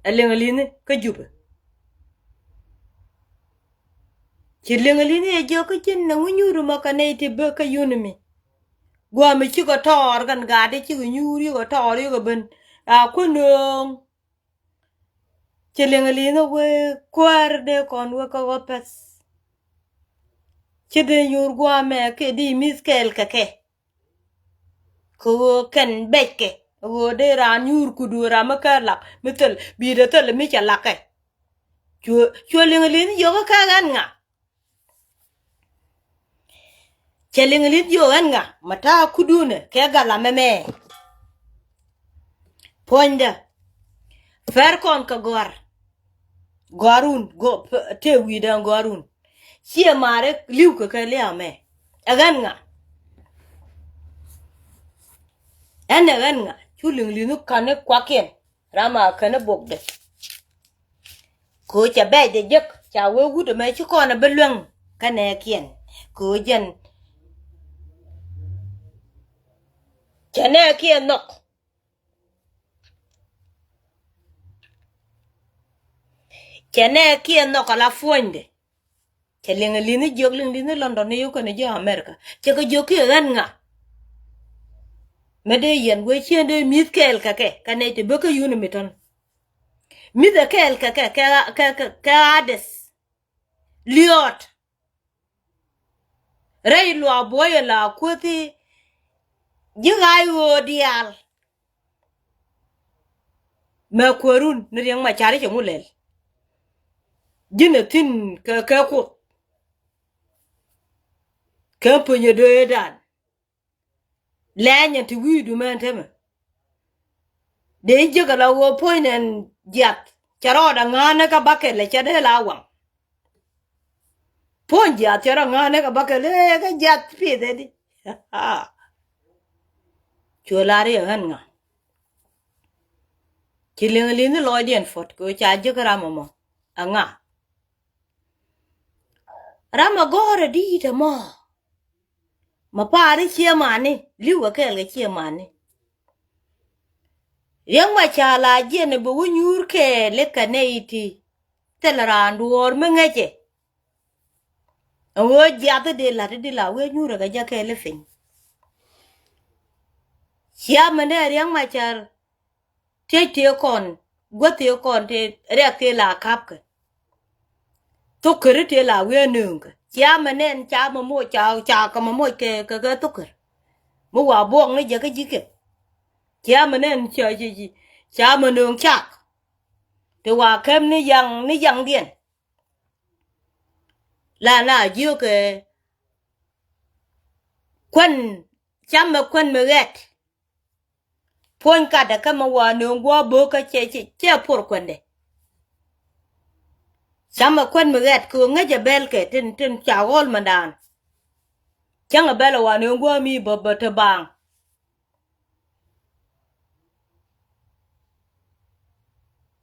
Ɛ liŋ li̱ni kä Jupɛ. Ci liŋ li̱ni ɛ jiök kä ji̱n ɛŋu nyuuri mɔ kɛ nɛy ti bä kä yun mi. Gua̱a̱ mi cikɛ tɔɔr kɛn gaatdɛ cikɛ nyuur yikɛ tɔɔr yikɛ ben. A kuäär nööŋ. Ci liŋ li̱ni wee kuäär dee kɔn wee kä ɣɔ̱th pɛth. Ci dee nyuur gua̱a̱ mɛ kɛ di mi̱th kɛɛl kɛ kɛ. Kɛ ɣöö kɛn bɛckɛ ɣöö dee raan nyuur kudu ram mi kä lak mi thil bi̱i̱dɛ thil mi cɛ lakɛ. Cuɛ, cuɛ liŋ li̱n yio̱kä kɛ ɣän ŋa. Cɛ liŋ li̱n yio̱k ɣän ŋa mɛ ta̱a̱ kudunɛ kɛ gal amɛ mɛ. Puɔ̱nydä. Pɛr kɔn kɛ gɔ̱a̱r. Gɔ̱a̱run, gɔ̱, tëë wi̱i̱dä gɔ̱a̱run. Ciɛ ma̱a̱ri li̱w kɛ kɛ lia̱a̱ mɛ. Ɛ ɣän ŋa. Ɛn ɛ ɣän ŋa cu liŋ li̱n ka̱n i̱ kuakiɛn. Ram a kän i̱ bokdɛ. Kɛ ɣöö cɛ bɛ̈ɛ̈cdɛ jek ca wee wut ɛmɛ ci kɔn ɛ bi luäŋ kä nɛɛkiɛn. Kɛ ɣöö jɛn cɛ nɛɛkiɛn nhɔk. Cɛ nɛɛkiɛn nhɔk ala puɔ̱nydɛ. Cɛ liŋ li̱n i̱ jiök liŋ li̱n i̱ London i̱ yuk kɛn i̱ jiök America. Cɛ kɛ jiök kiɛ ɣän ŋa. Mɛ dee yɛn wee ciën dee mi̱th kɛɛl kɛ kɛ kɛ nɛy ti bä kä yun i̱ mi tɔ̱n. Mi̱th ɛ kɛɛl kɛ kɛ kɛ kɛ kɛ kɛ Adith. Liɔt. Rɛy luaak buɔyɛ la kuäthi. Ji̱ ɣa̱a̱c ɣöö diaal. Mɛ kuäärun ni Riɛk Macar i̱ cɛ ŋu lɛl. Ji̱n ɛ thi̱n kɛ kɛ Kuoth. Kɛ puɔ̱nyɛ döödan. Lɛɛny ɛn ti wi̱i̱du mɛn temɛ. Dee ji̱ jek ala ɣöö puɔ̱ny nɛn jiath Cɛ rɔɔdɛ ŋa̱a̱nä kä bakɛl ɛ cɛ dee la waŋ. Puɔ̱ny jiath cɛ rɔ ŋa̱a̱nä kä bakɛl ɛ kä jiath pi̱i̱th ɛ di. Cuɛ lar i̱ ɛ ɣän ŋa? Ci liŋ li̱n ni lɔcdiɛn puɔ̱t kɛ ɣöö ca ji̱ kä ram ɛmɔ. Ɛ ŋa? Ram ɛ gɔ̱rɛ di̱i̱t ɛmɔ. Ma pa̱a̱ri ciɛ mani li̱w kɛ kɛɛl kɛ ciɛ mani. Riɛk ma ca la jiɛn bi wä nyuur kɛɛl i̱ kɛ nɛy ti. Thil raan duɔ̱ɔ̱r mi ŋäcɛ. Ɛn ɣöö jiath i̱ di la̱t i̱ di la wee nyuur kɛ jɛ kɛɛl i̱ piny. Cia mi nɛ riɛk ma ca Tiec tëë kɔn, guäth tëë kɔn tëë rɛk tëë la ka̱pkɛ. Thok käri tëë la wi̱i̱ anööŋkɛ. Cia mɛ nɛn ca mɛ moc ca ca kɛ mɛ moc kɛ kɛ kɛ thok kär. Mi wa buɔk ni jɛ kä ji̱ kɛ. Cia mɛ nɛn ca ca ca ca mɛ nööŋ cak. Tëë wa käm ni yaŋ ni yaŋdiɛn. La na jiökɛ kuän, cam mɛ kuän mi ɣɛt. Puɔ̱ny katdɛ kä mɛ wa nööŋ guɔ bo̱o̱k kä cɛ cɛ cɛ puɔr kuändɛ. Cam mɛ kuän mi ɣɛt kɛ ɣöö ŋäcɛ bɛl kɛ tin tin ca ɣɔl mɛ daan. Cäŋ ɛ bɛl ɛ wa nööŋ guɔ mi bä bä te baaŋ.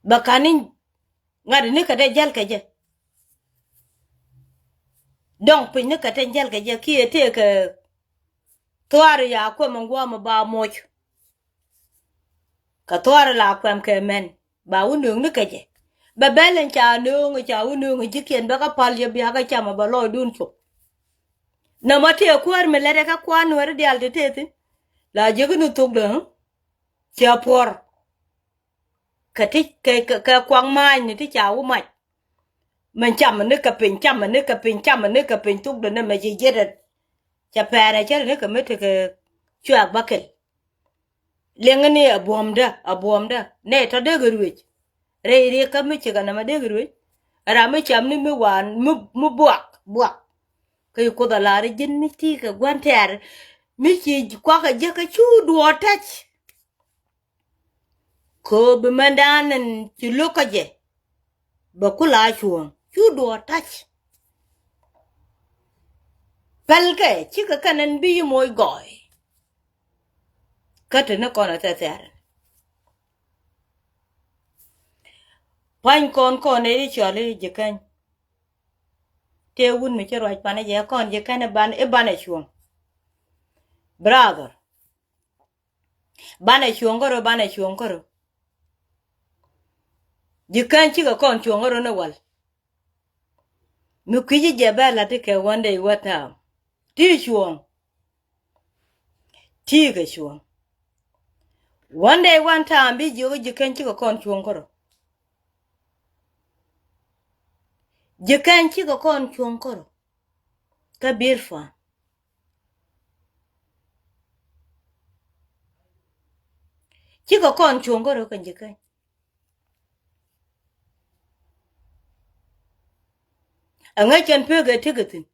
Bɛ ka̱n ni ŋa̱t ni kɛ te jäl kɛ jɛ. Dɔ̱ŋ piny ni kɛ te jäl kɛ jɛ kiɛ tëë kɛ thuaar ya kuɛ mɛ guɔ mɛ ba moc. Kɛ thuaar la kuɛm kɛ mɛn ba wä nööŋ ni kɛ jɛ. Bɛ bɛl in ca nööŋ ca wä nööŋ ji̱kiɛn bɛ kä pal yɛ bia kä cam bɛ lɔcdun cop. Nɔmɔ tëë kuäär mi lɛt ɛ kä kua̱r nuɛri diaal ti tëë thi̱n. La jiäk ni thok dee cia puɔr. Kɛ ti kɛ kɛ kɛ kuaŋ ma̱a̱ny ni ti ca wä mac. Mɛn cam ni kɛ piny cam ni kɛ piny cam ni kɛ piny thok dee ni mɛ ci jiɛt ɛ. Cɛ pɛɛrɛ cɛ ri ni kɛ mi ti kɛ cuak bä kɛl. Liɛŋä ni a buɔ̱mdä a buɔ̱mdä nɛ tɔ dee kɛ ruec. Rɛy riɛk kä mi cikɛ nɛmɛ dee kɛ ruec. Ram mi cam ni mi waan mi mi buak buak. Kä yi kuoth a lar ji̱n mi ti kɛ gua̱n tɛɛr mi ci kuakä jek kä cu duɔɔr ta̱c. Kööbi mɛndan ɛn ci lo̱k kä jɛ. Bɛ kula cuɔ̱ɔ̱ŋ cu duɔɔr ta̱c. Pälkɛ cikɛ kɛn ɛn bi yi moc gɔɔy. Kä te ni kɔn a thɛthɛr. Pa̱ny kɔn kɔn ɛ i̱ cɔl i̱ ji̱ käny. Tëë wun mi ci ruac panɛ jɛ kɔn ji̱ käny i̱ ban i̱ banɛ cuɔ̱ɔ̱ŋ. Brother. Banɛ cuɔ̱ŋ kärö banɛ cuɔ̱ŋ kärö. Ji̱ käny cikɛ kɔn cuɔ̱ŋ kärö ni wal. Mi kui̱ci jɛ bɛ la̱t ti kɛ one day one time. Ti cuɔ̱ɔ̱ŋ. Ti kɛ cuɔ̱ɔ̱ŋ. One day one time bi jiök ji̱ käny cikɛ kɔn cuɔ̱ŋ kärö. Ji̱ käny cikɛ kɔn cuɔ̱ŋ kärö. Kä bier fan. Cikɛ kɔn cuɔ̱ŋ kärö kɛ ji̱ käny. Aŋäc kɛn pek ɛ tekɛ thi̱n.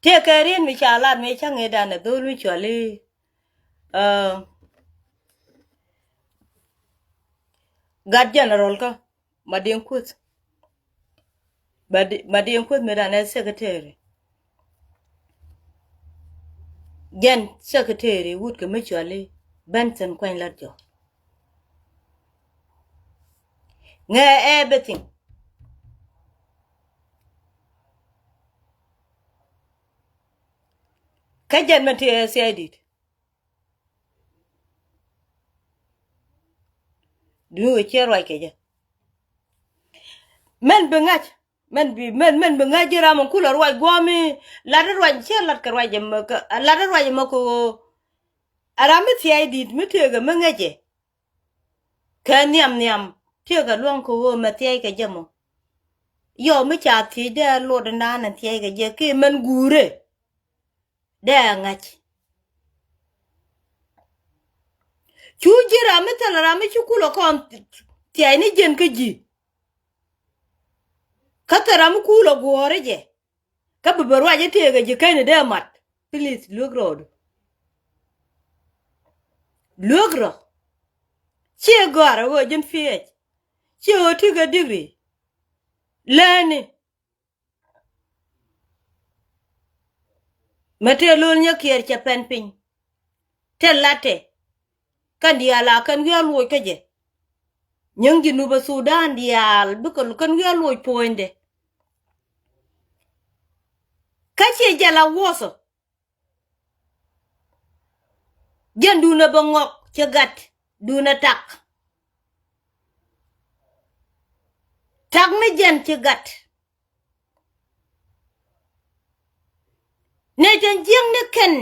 Tëëkɛ riet mi ca lat mi cä ŋetdan ɛ dhol mi cuali. Gat general kä Madiŋ Kuoth. Madiŋ Kuoth mi dan ɛ secretary. Jɛn secretary wut kɛ mi cuali Benson Kuany Lat Jɔk. Ŋɛ everything. Kä jɛn mɛ ti ɛ C I D. Duŋ ɛ ciɛ ruac kɛ jɛ. Mɛn bi ŋa̱c mɛn bi mɛn mɛn bi ŋa̱c ji̱ ram ɛn kulɛ ruac guɔ̱ɔ̱mi. Lat ruac ciɛ lat kɛ ruac ɛmɛ kɛ lat ruac ɛmɛ kɛ ɣöö. A ram mi thia̱c di̱t mi tëëkɛ mi ŋäcɛ. Kɛ nhiam nhiam tëëkɛ luäŋ kɛ ɣöö mɛ thia̱c kɛ jɛ mɔ. Yɔ mi ca thiec dee luɔt indan ɛn thia̱c kɛ jɛ ki mɛn guure. Dee a ŋa̱c. Cu ji̱ ram mi thil ram mi ci kulɛ kɔn thia̱c ni jiɛn kä ji̱. Kä thil ram mi kulɛ guɔ̱ɔ̱ri jɛ. Kä bi bɛ ruac i̱ tëëkɛ ji̱ kɛn i̱ dee mat. Please luek rɔɔdu. Luek rɔ. Ciɛ gɔ̱a̱r ɛ ɣöö ji̱n piɛc. Ciɛ ɣöö ti kɛ digri. Läni. Mɛ tëë lo̱l nyɛ kiɛɛr cɛ pɛn piny. Tëë latɛ. Kɛn diaal a kɛn wi̱i̱ a luɔc kä jɛ. Nyiŋ Jinub Sudan diaal bikɛ kɛn wi̱i̱ a luɔc puɔ̱nydɛ. Kä ciɛ jɛ la wuɔthɔ. Jɛn duundɛ bɛ ŋɔk ci gat duundɛ tak. Tak ni jɛn ci gat. Nɛ jɛn jiäkni kɛn.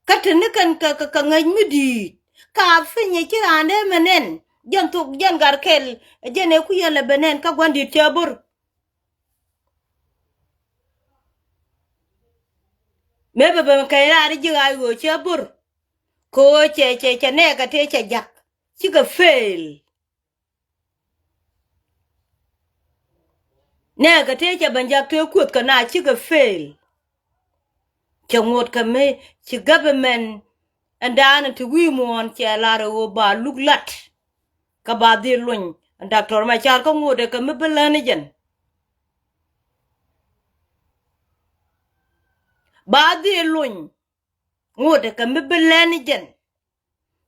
Kä te ni kɛn kɛ kɛ ŋäc mi di̱i̱t ka pinyɛ ci raan dee mɛ nɛn. Jɛn thok jɛn gat kɛl. Jɛn ɛ ku yɛn lɛ bɛ nɛn kä gua̱n di̱i̱t cɛ bo̱r. Mëë bɛ ben kɛc raar i̱ ji̱ ɣaac ɣöö cɛ bo̱r. Kɛ ɣöö cɛ cɛ cɛ nɛɛkɛ tëë cɛ ja̱k. Cikɛ fail. Nɛɛkɛ tëë cɛ ben ja̱k tëë kuoth kɛ na cikɛ fail. Cɛ ŋot kɛ mi ci government ɛn daanɛ ti wi̱i̱ muɔ̱ɔ̱n cɛ lar ɛ ɣöö ba luk lat. Kä ba dhil luny ɛn Doctor Macar kä ŋot ɛ kɛ mi bi län i̱ jɛn. Ba dhil luny ŋot ɛ kɛ mi bi län i̱ jɛn.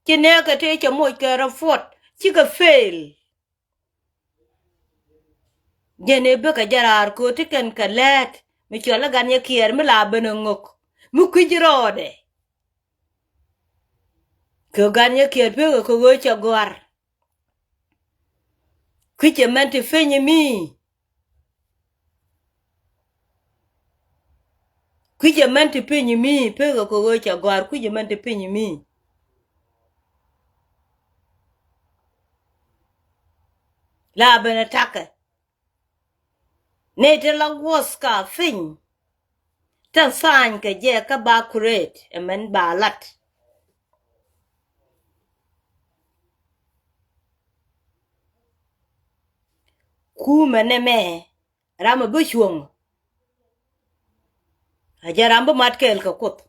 Ci nɛɛkɛ tëë cɛ moc kɛ report cikɛ fail. Jɛn ëë bikɛ jɛ raar kööt ti kɛn kɛ lɛɛt mi cɔl i̱ gat nyɛ kiɛɛr mi la ben ɛ ŋök mi kui̱c rɔɔdɛ. Kɛ gat nyɛ kiɛɛr pekɛ kɛ ɣöö cɛ gɔ̱a̱r. Kui̱cɛ mɛn ti piny mi. Kui̱cɛ mɛn ti piny mi pekɛ kɛ ɣöö cɛ gɔ̱a̱r kui̱cɛ mɛn ti piny mi. La ben ɛ takɛ. Nɛy ti la wuɔth ka piny. Tɛn tha̱a̱ny kɛ jɛ kä ba kuret ɛmɛn ba lat. Kumɛ nɛmɛ ram ɛ bi cuɔ̱ŋ. A jɛ ram bi mat kɛɛl kɛ kuoth.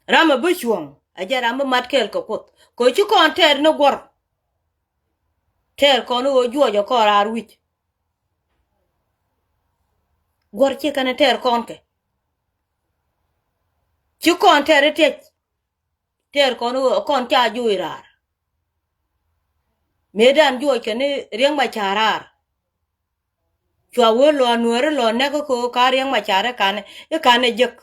Ram ɛ bi cuɔ̱ŋ a jɛ ram bi mat kɛɛl kɛ kuoth kɛ ci kɔn tɛɛr ni guɔ̱r. Tɛɛr kɔn i̱ ɣöö juɔc ɛ kɔn raar wi̱c. Guɔ̱r ci kɛn tɛɛr kɔn kɛ ci kɔn tɛɛr i̱ tiɛc. Tɛɛr kɔn i̱ ɣöö kɔn ca juɔc raar. Mëëdan juɔc kɛn i̱ Riɛk Macar raar. Cua wee lɔ nueeri lɔ nɛk i̱ kɛ ɣöö ka Riɛk Macar i̱ kan i̱ kan i̱ jek.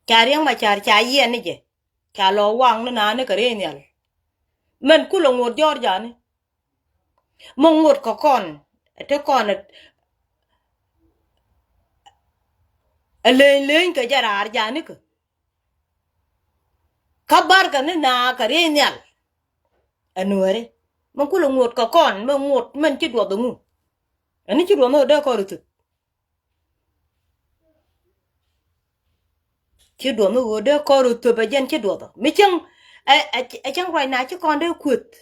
Ca Riɛk Macar ca yiɛn ni jɛ ca lɔ waŋ ni naan ni kɛ riey nhial. Mɛn kulɛ ŋot jɔr jani. Mi ŋot kɛ kɔn ɛ ti kɔn ɛ leny leny kɛ jɛ raar jani kɛ. Kä barkɛ ni naan kɛ riey nhial. Ɛ nueeri mɛn kulɛ ŋot kɛ kɔn mɛn ŋot mɛn ci duɔth ɛ ŋu. Ɛn ni ci duɔth ni ɣöö dee kɔn rɔ thöp. Ci duɔth ni ɣöö dee kɔn rɔ thöp ɛ jɛn ci duɔth ɔ mi cäŋ. Ɛ cäŋ ruacna ci kɔn dee kueth.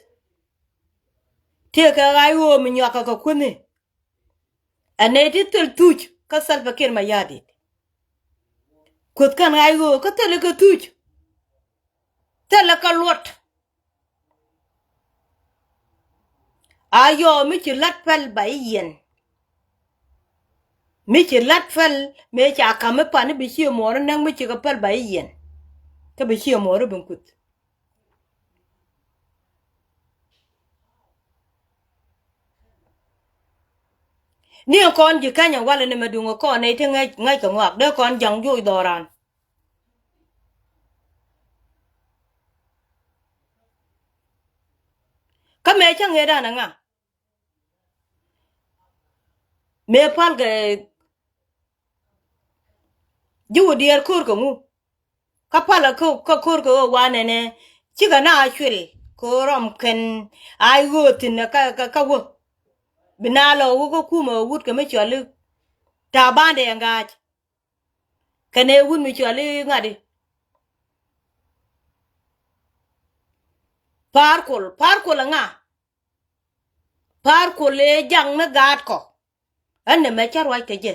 Tëëkɛ ɣa̱c ɣöö mi nyuakä kɛ kuethni. Ɛ nɛy ti thil thuc kä Salva Kiir Mayardit. Kueth kɛn ɣa̱c ɣöö kä thilɛ kɛ thuc. Thilɛ kɛ luɔt. A yɔɔ mi ci la̱t päl ba i̱ yiɛn. Mi ci la̱t päl mëë ca ka̱m i̱ pan i̱ bi cië muɔɔr i̱ näk mi ci kɛ päl ba i̱ yiɛn. Kä bi cië muɔɔr i̱ bin kuth. Ni ɛn kɔn ji̱ Kenya walɛ ni mɛ duŋ ɛ kɔn nɛy ti ŋäc ŋäc kɛ ŋɔak dee kɔn jaŋ juɔc dhɔran. Kä mëë cä ŋetdan aŋa mëë pal kɛ ji̱ wä diɛɛr ko̱r kɛ ŋu. Kä pal kä ko̱r kɛ ɣöö wanɛnɛ cikɛ na a cuil kɛ ɣöö rɔm kɛn a i̱ ɣöö thi̱n kä kä wä. Bi na lɔ wä kä kumɛ wut kɛ mi cuali ta̱a̱ bandɛ ɛŋga̱a̱c. Kɛnɛ wut mi cuali ŋa̱ti. Pa̱a̱r kol pa̱a̱r kol aŋa. Pa̱a̱r kol ëë jaŋ ni gaatkɔ. Ɣän nɛmɛ cä ruac kɛ jɛ.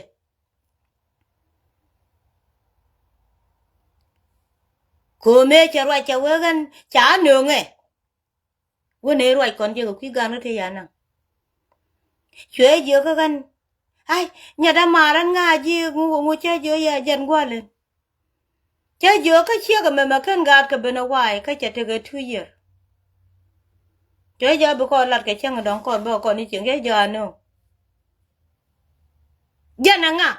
Kööme cɛ ruac cɛ wee ɣän ca nööŋɛ. Wä nɛy ruac kɔn jɛ kɛ kui̱ gan kä tëë ya naŋ. Cuɛ jiök kä ɣän. Ai, nyɛ dämaar ɛn ŋa̱ ji̱ ŋu ŋu cä jiök yɛ jɛn gua̱l ɛn. Cä jiök kä ciek ɛmɛ mɛ kän gaatkɛ ben ɛ wa̱a̱y kä cɛ tekɛ two year. Cuɛ jɛ bi kɔn lat kɛ cäŋ dɔ̱ŋ kɔn bä kɔn i̱ cieŋ cä jiök anö. Jɛn ɛ ŋa̱.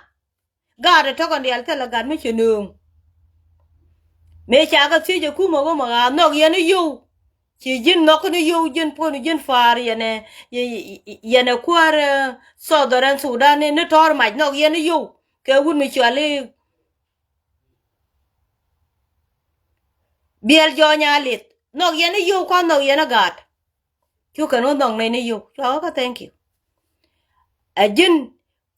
Gaat ɛ tɔ̱kɔn diaal thilɛ gat mi ci nööŋ. Mëë ca kɛ thiec ɛ kumɛ wä mɛ ɣa̱a̱ nhɔk yɛn i̱ yio̱w. Ci ji̱n nhɔk ni yio̱w ji̱n puɔ̱n ji̱n pa̱a̱r yɛn ɛ, yɛ- yɛ- yɛn ɛ kuäär, eh, Southern Sudan ni, ni tɔ̱r mac nhɔk yɛn i̱ yio̱w. Kɛ wut mi cuali Biɛl Jɔny Alith. Nhɔk yɛn i̱ yio̱w kua̱n nhɔk yɛn i̱ gaat. Cu kɛn wä nhɔk nɛy ni yio̱w. Cua wä kä thank you. Ɛ ji̱n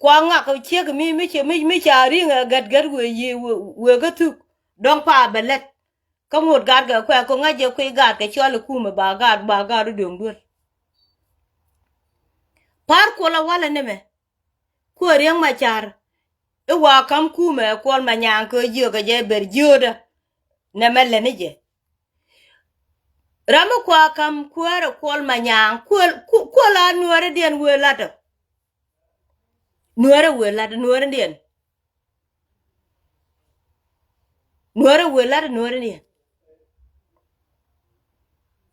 kua ŋak ciek mi, mi ci, mi, mi ca ri̱ŋ ɛ gɛt gɛt wëë yi, wëë, wëë kä thuk. Dɔ̱ŋ pa bɛ lät. Kä ŋot gat kɛ kuɛ, kɛ ŋa̱c jɛ kui̱ gat kɛ cɔl i̱ kumɛ ba gat, ba gat i̱ döŋ duel. Pa̱r kuɔl a walɛ ni mɛ. Kuɛ Riek Machar. I̱ wa ka̱m kumɛ Kuɔl Manyaŋ kɛ jiök kɛ jɛ ber jiöödä. Nɛ mɛ lɛ ni jɛ. Ram mi kua ka̱m kuäärɛ Kuɔl Manyaŋ, Kuɔl, Ku-, Kuɔl a nuääridiɛn wëë la̱tdä. Nuäärä wëë la̱tdä, nuääridiɛn. Nuäärä wëë la̱tdä, nuääridiɛn.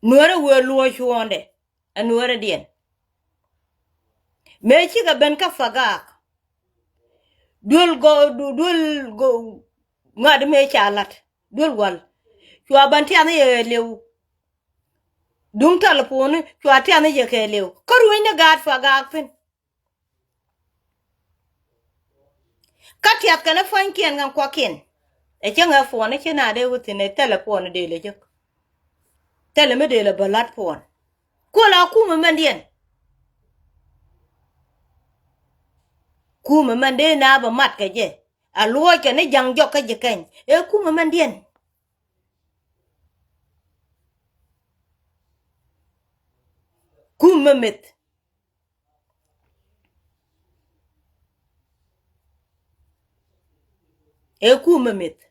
Nuäärä wëë luɔ̱c cuɔ̱ɔ̱ndɛ, ɛ nuääridiɛn. Mëë cikɛ ben kä Pagak. Duel gɔ, du-, duel gɔ, ŋa̱t mëë ca la̱t. Duel wal. Cua ban tiath ni yɛ liw. Duŋ tɛlɛpon cua tiath ni yɛ kɛ liw. Kä ruecni gaat Pagak thi̱n. Kä tiath kɛn ɛ pua̱nykiɛn kɛn kuakiɛn. Ɛ cäŋ ɛ puɔn i̱ ci na dee wä thi̱n ɛ thilɛ puɔn i̱ dee lɛ jek. Thilɛ mi dee lɛ bä la̱t puɔn. Kuɔl a kumɛ mɛndiɛn. Kumɛ mɛn dee na bä mat kɛ jɛ. A luɔc kɛn i̱ ja̱ŋ jɔk kä ji̱ kɛny. Ɛ kumɛ mɛndiɛn. Kumɛ meth. Ɛ kumɛ meth.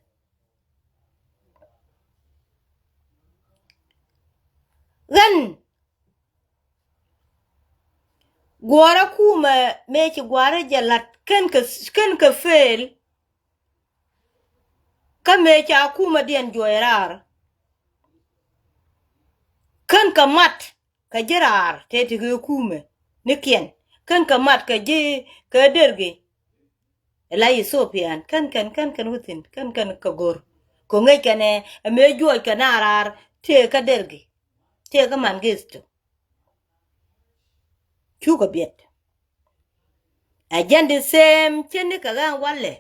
Ɣän guɔ̱rä kumɛ mëë ci gua̱rä jɛ la̱t kän kɛ, kän kɛ fail. Kä mëë ca kumɛ diɛn juɔc raar. Kän kɛ mat kɛ ji̱ raar tëë ti kɛ kumɛ ni kiɛn. Kän kɛ mat kɛ ji̱ kɛ dergi. Ɛ la Ethiopian kän kɛn kän kɛn wä thi̱n kän kɛn kɛ go̱r. Kɛ ŋäc kɛn ɛ mëë juɔc kɛ na raar tëë kä dergi. Tëë kä Mengistu. Cukɛ biɛt. Ɛ jɛn di same cin ni kɛ ɣän walɛ.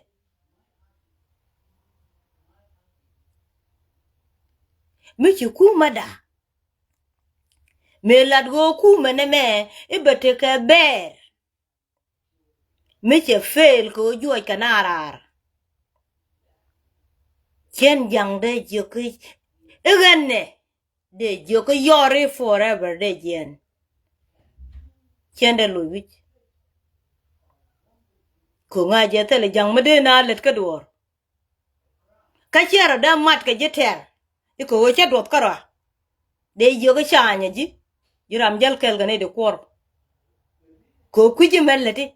Mi ci kumɛ da. Mëë lat ɣöö kumɛ nɛmɛ i̱ bɛ tekɛ bɛɛr. Mi cɛ fail kɛ ɣöö juɔc kɛ na raar. Cɛn ja̱ŋ dee jiök i̱ ɣän nɛ dee jiök i̱ yɔr i̱ forever dee jiɛn. Cɛn dee loc wi̱c. Ko̱ŋ a jɛ thilɛ ja̱ŋ mi dee na lät kä duɔ̱ɔ̱r. Kä ciɛ rɔ dee mat kɛ ji̱ tɛr i̱ kɛ ɣöö cä duɔth kärɔa. Dee jiök i̱ ca nyɛ ji̱ ji̱ ram jäl kɛl kɛ ni di kuɔr. Kɛ ɣöö kui̱c imɛn lät i̱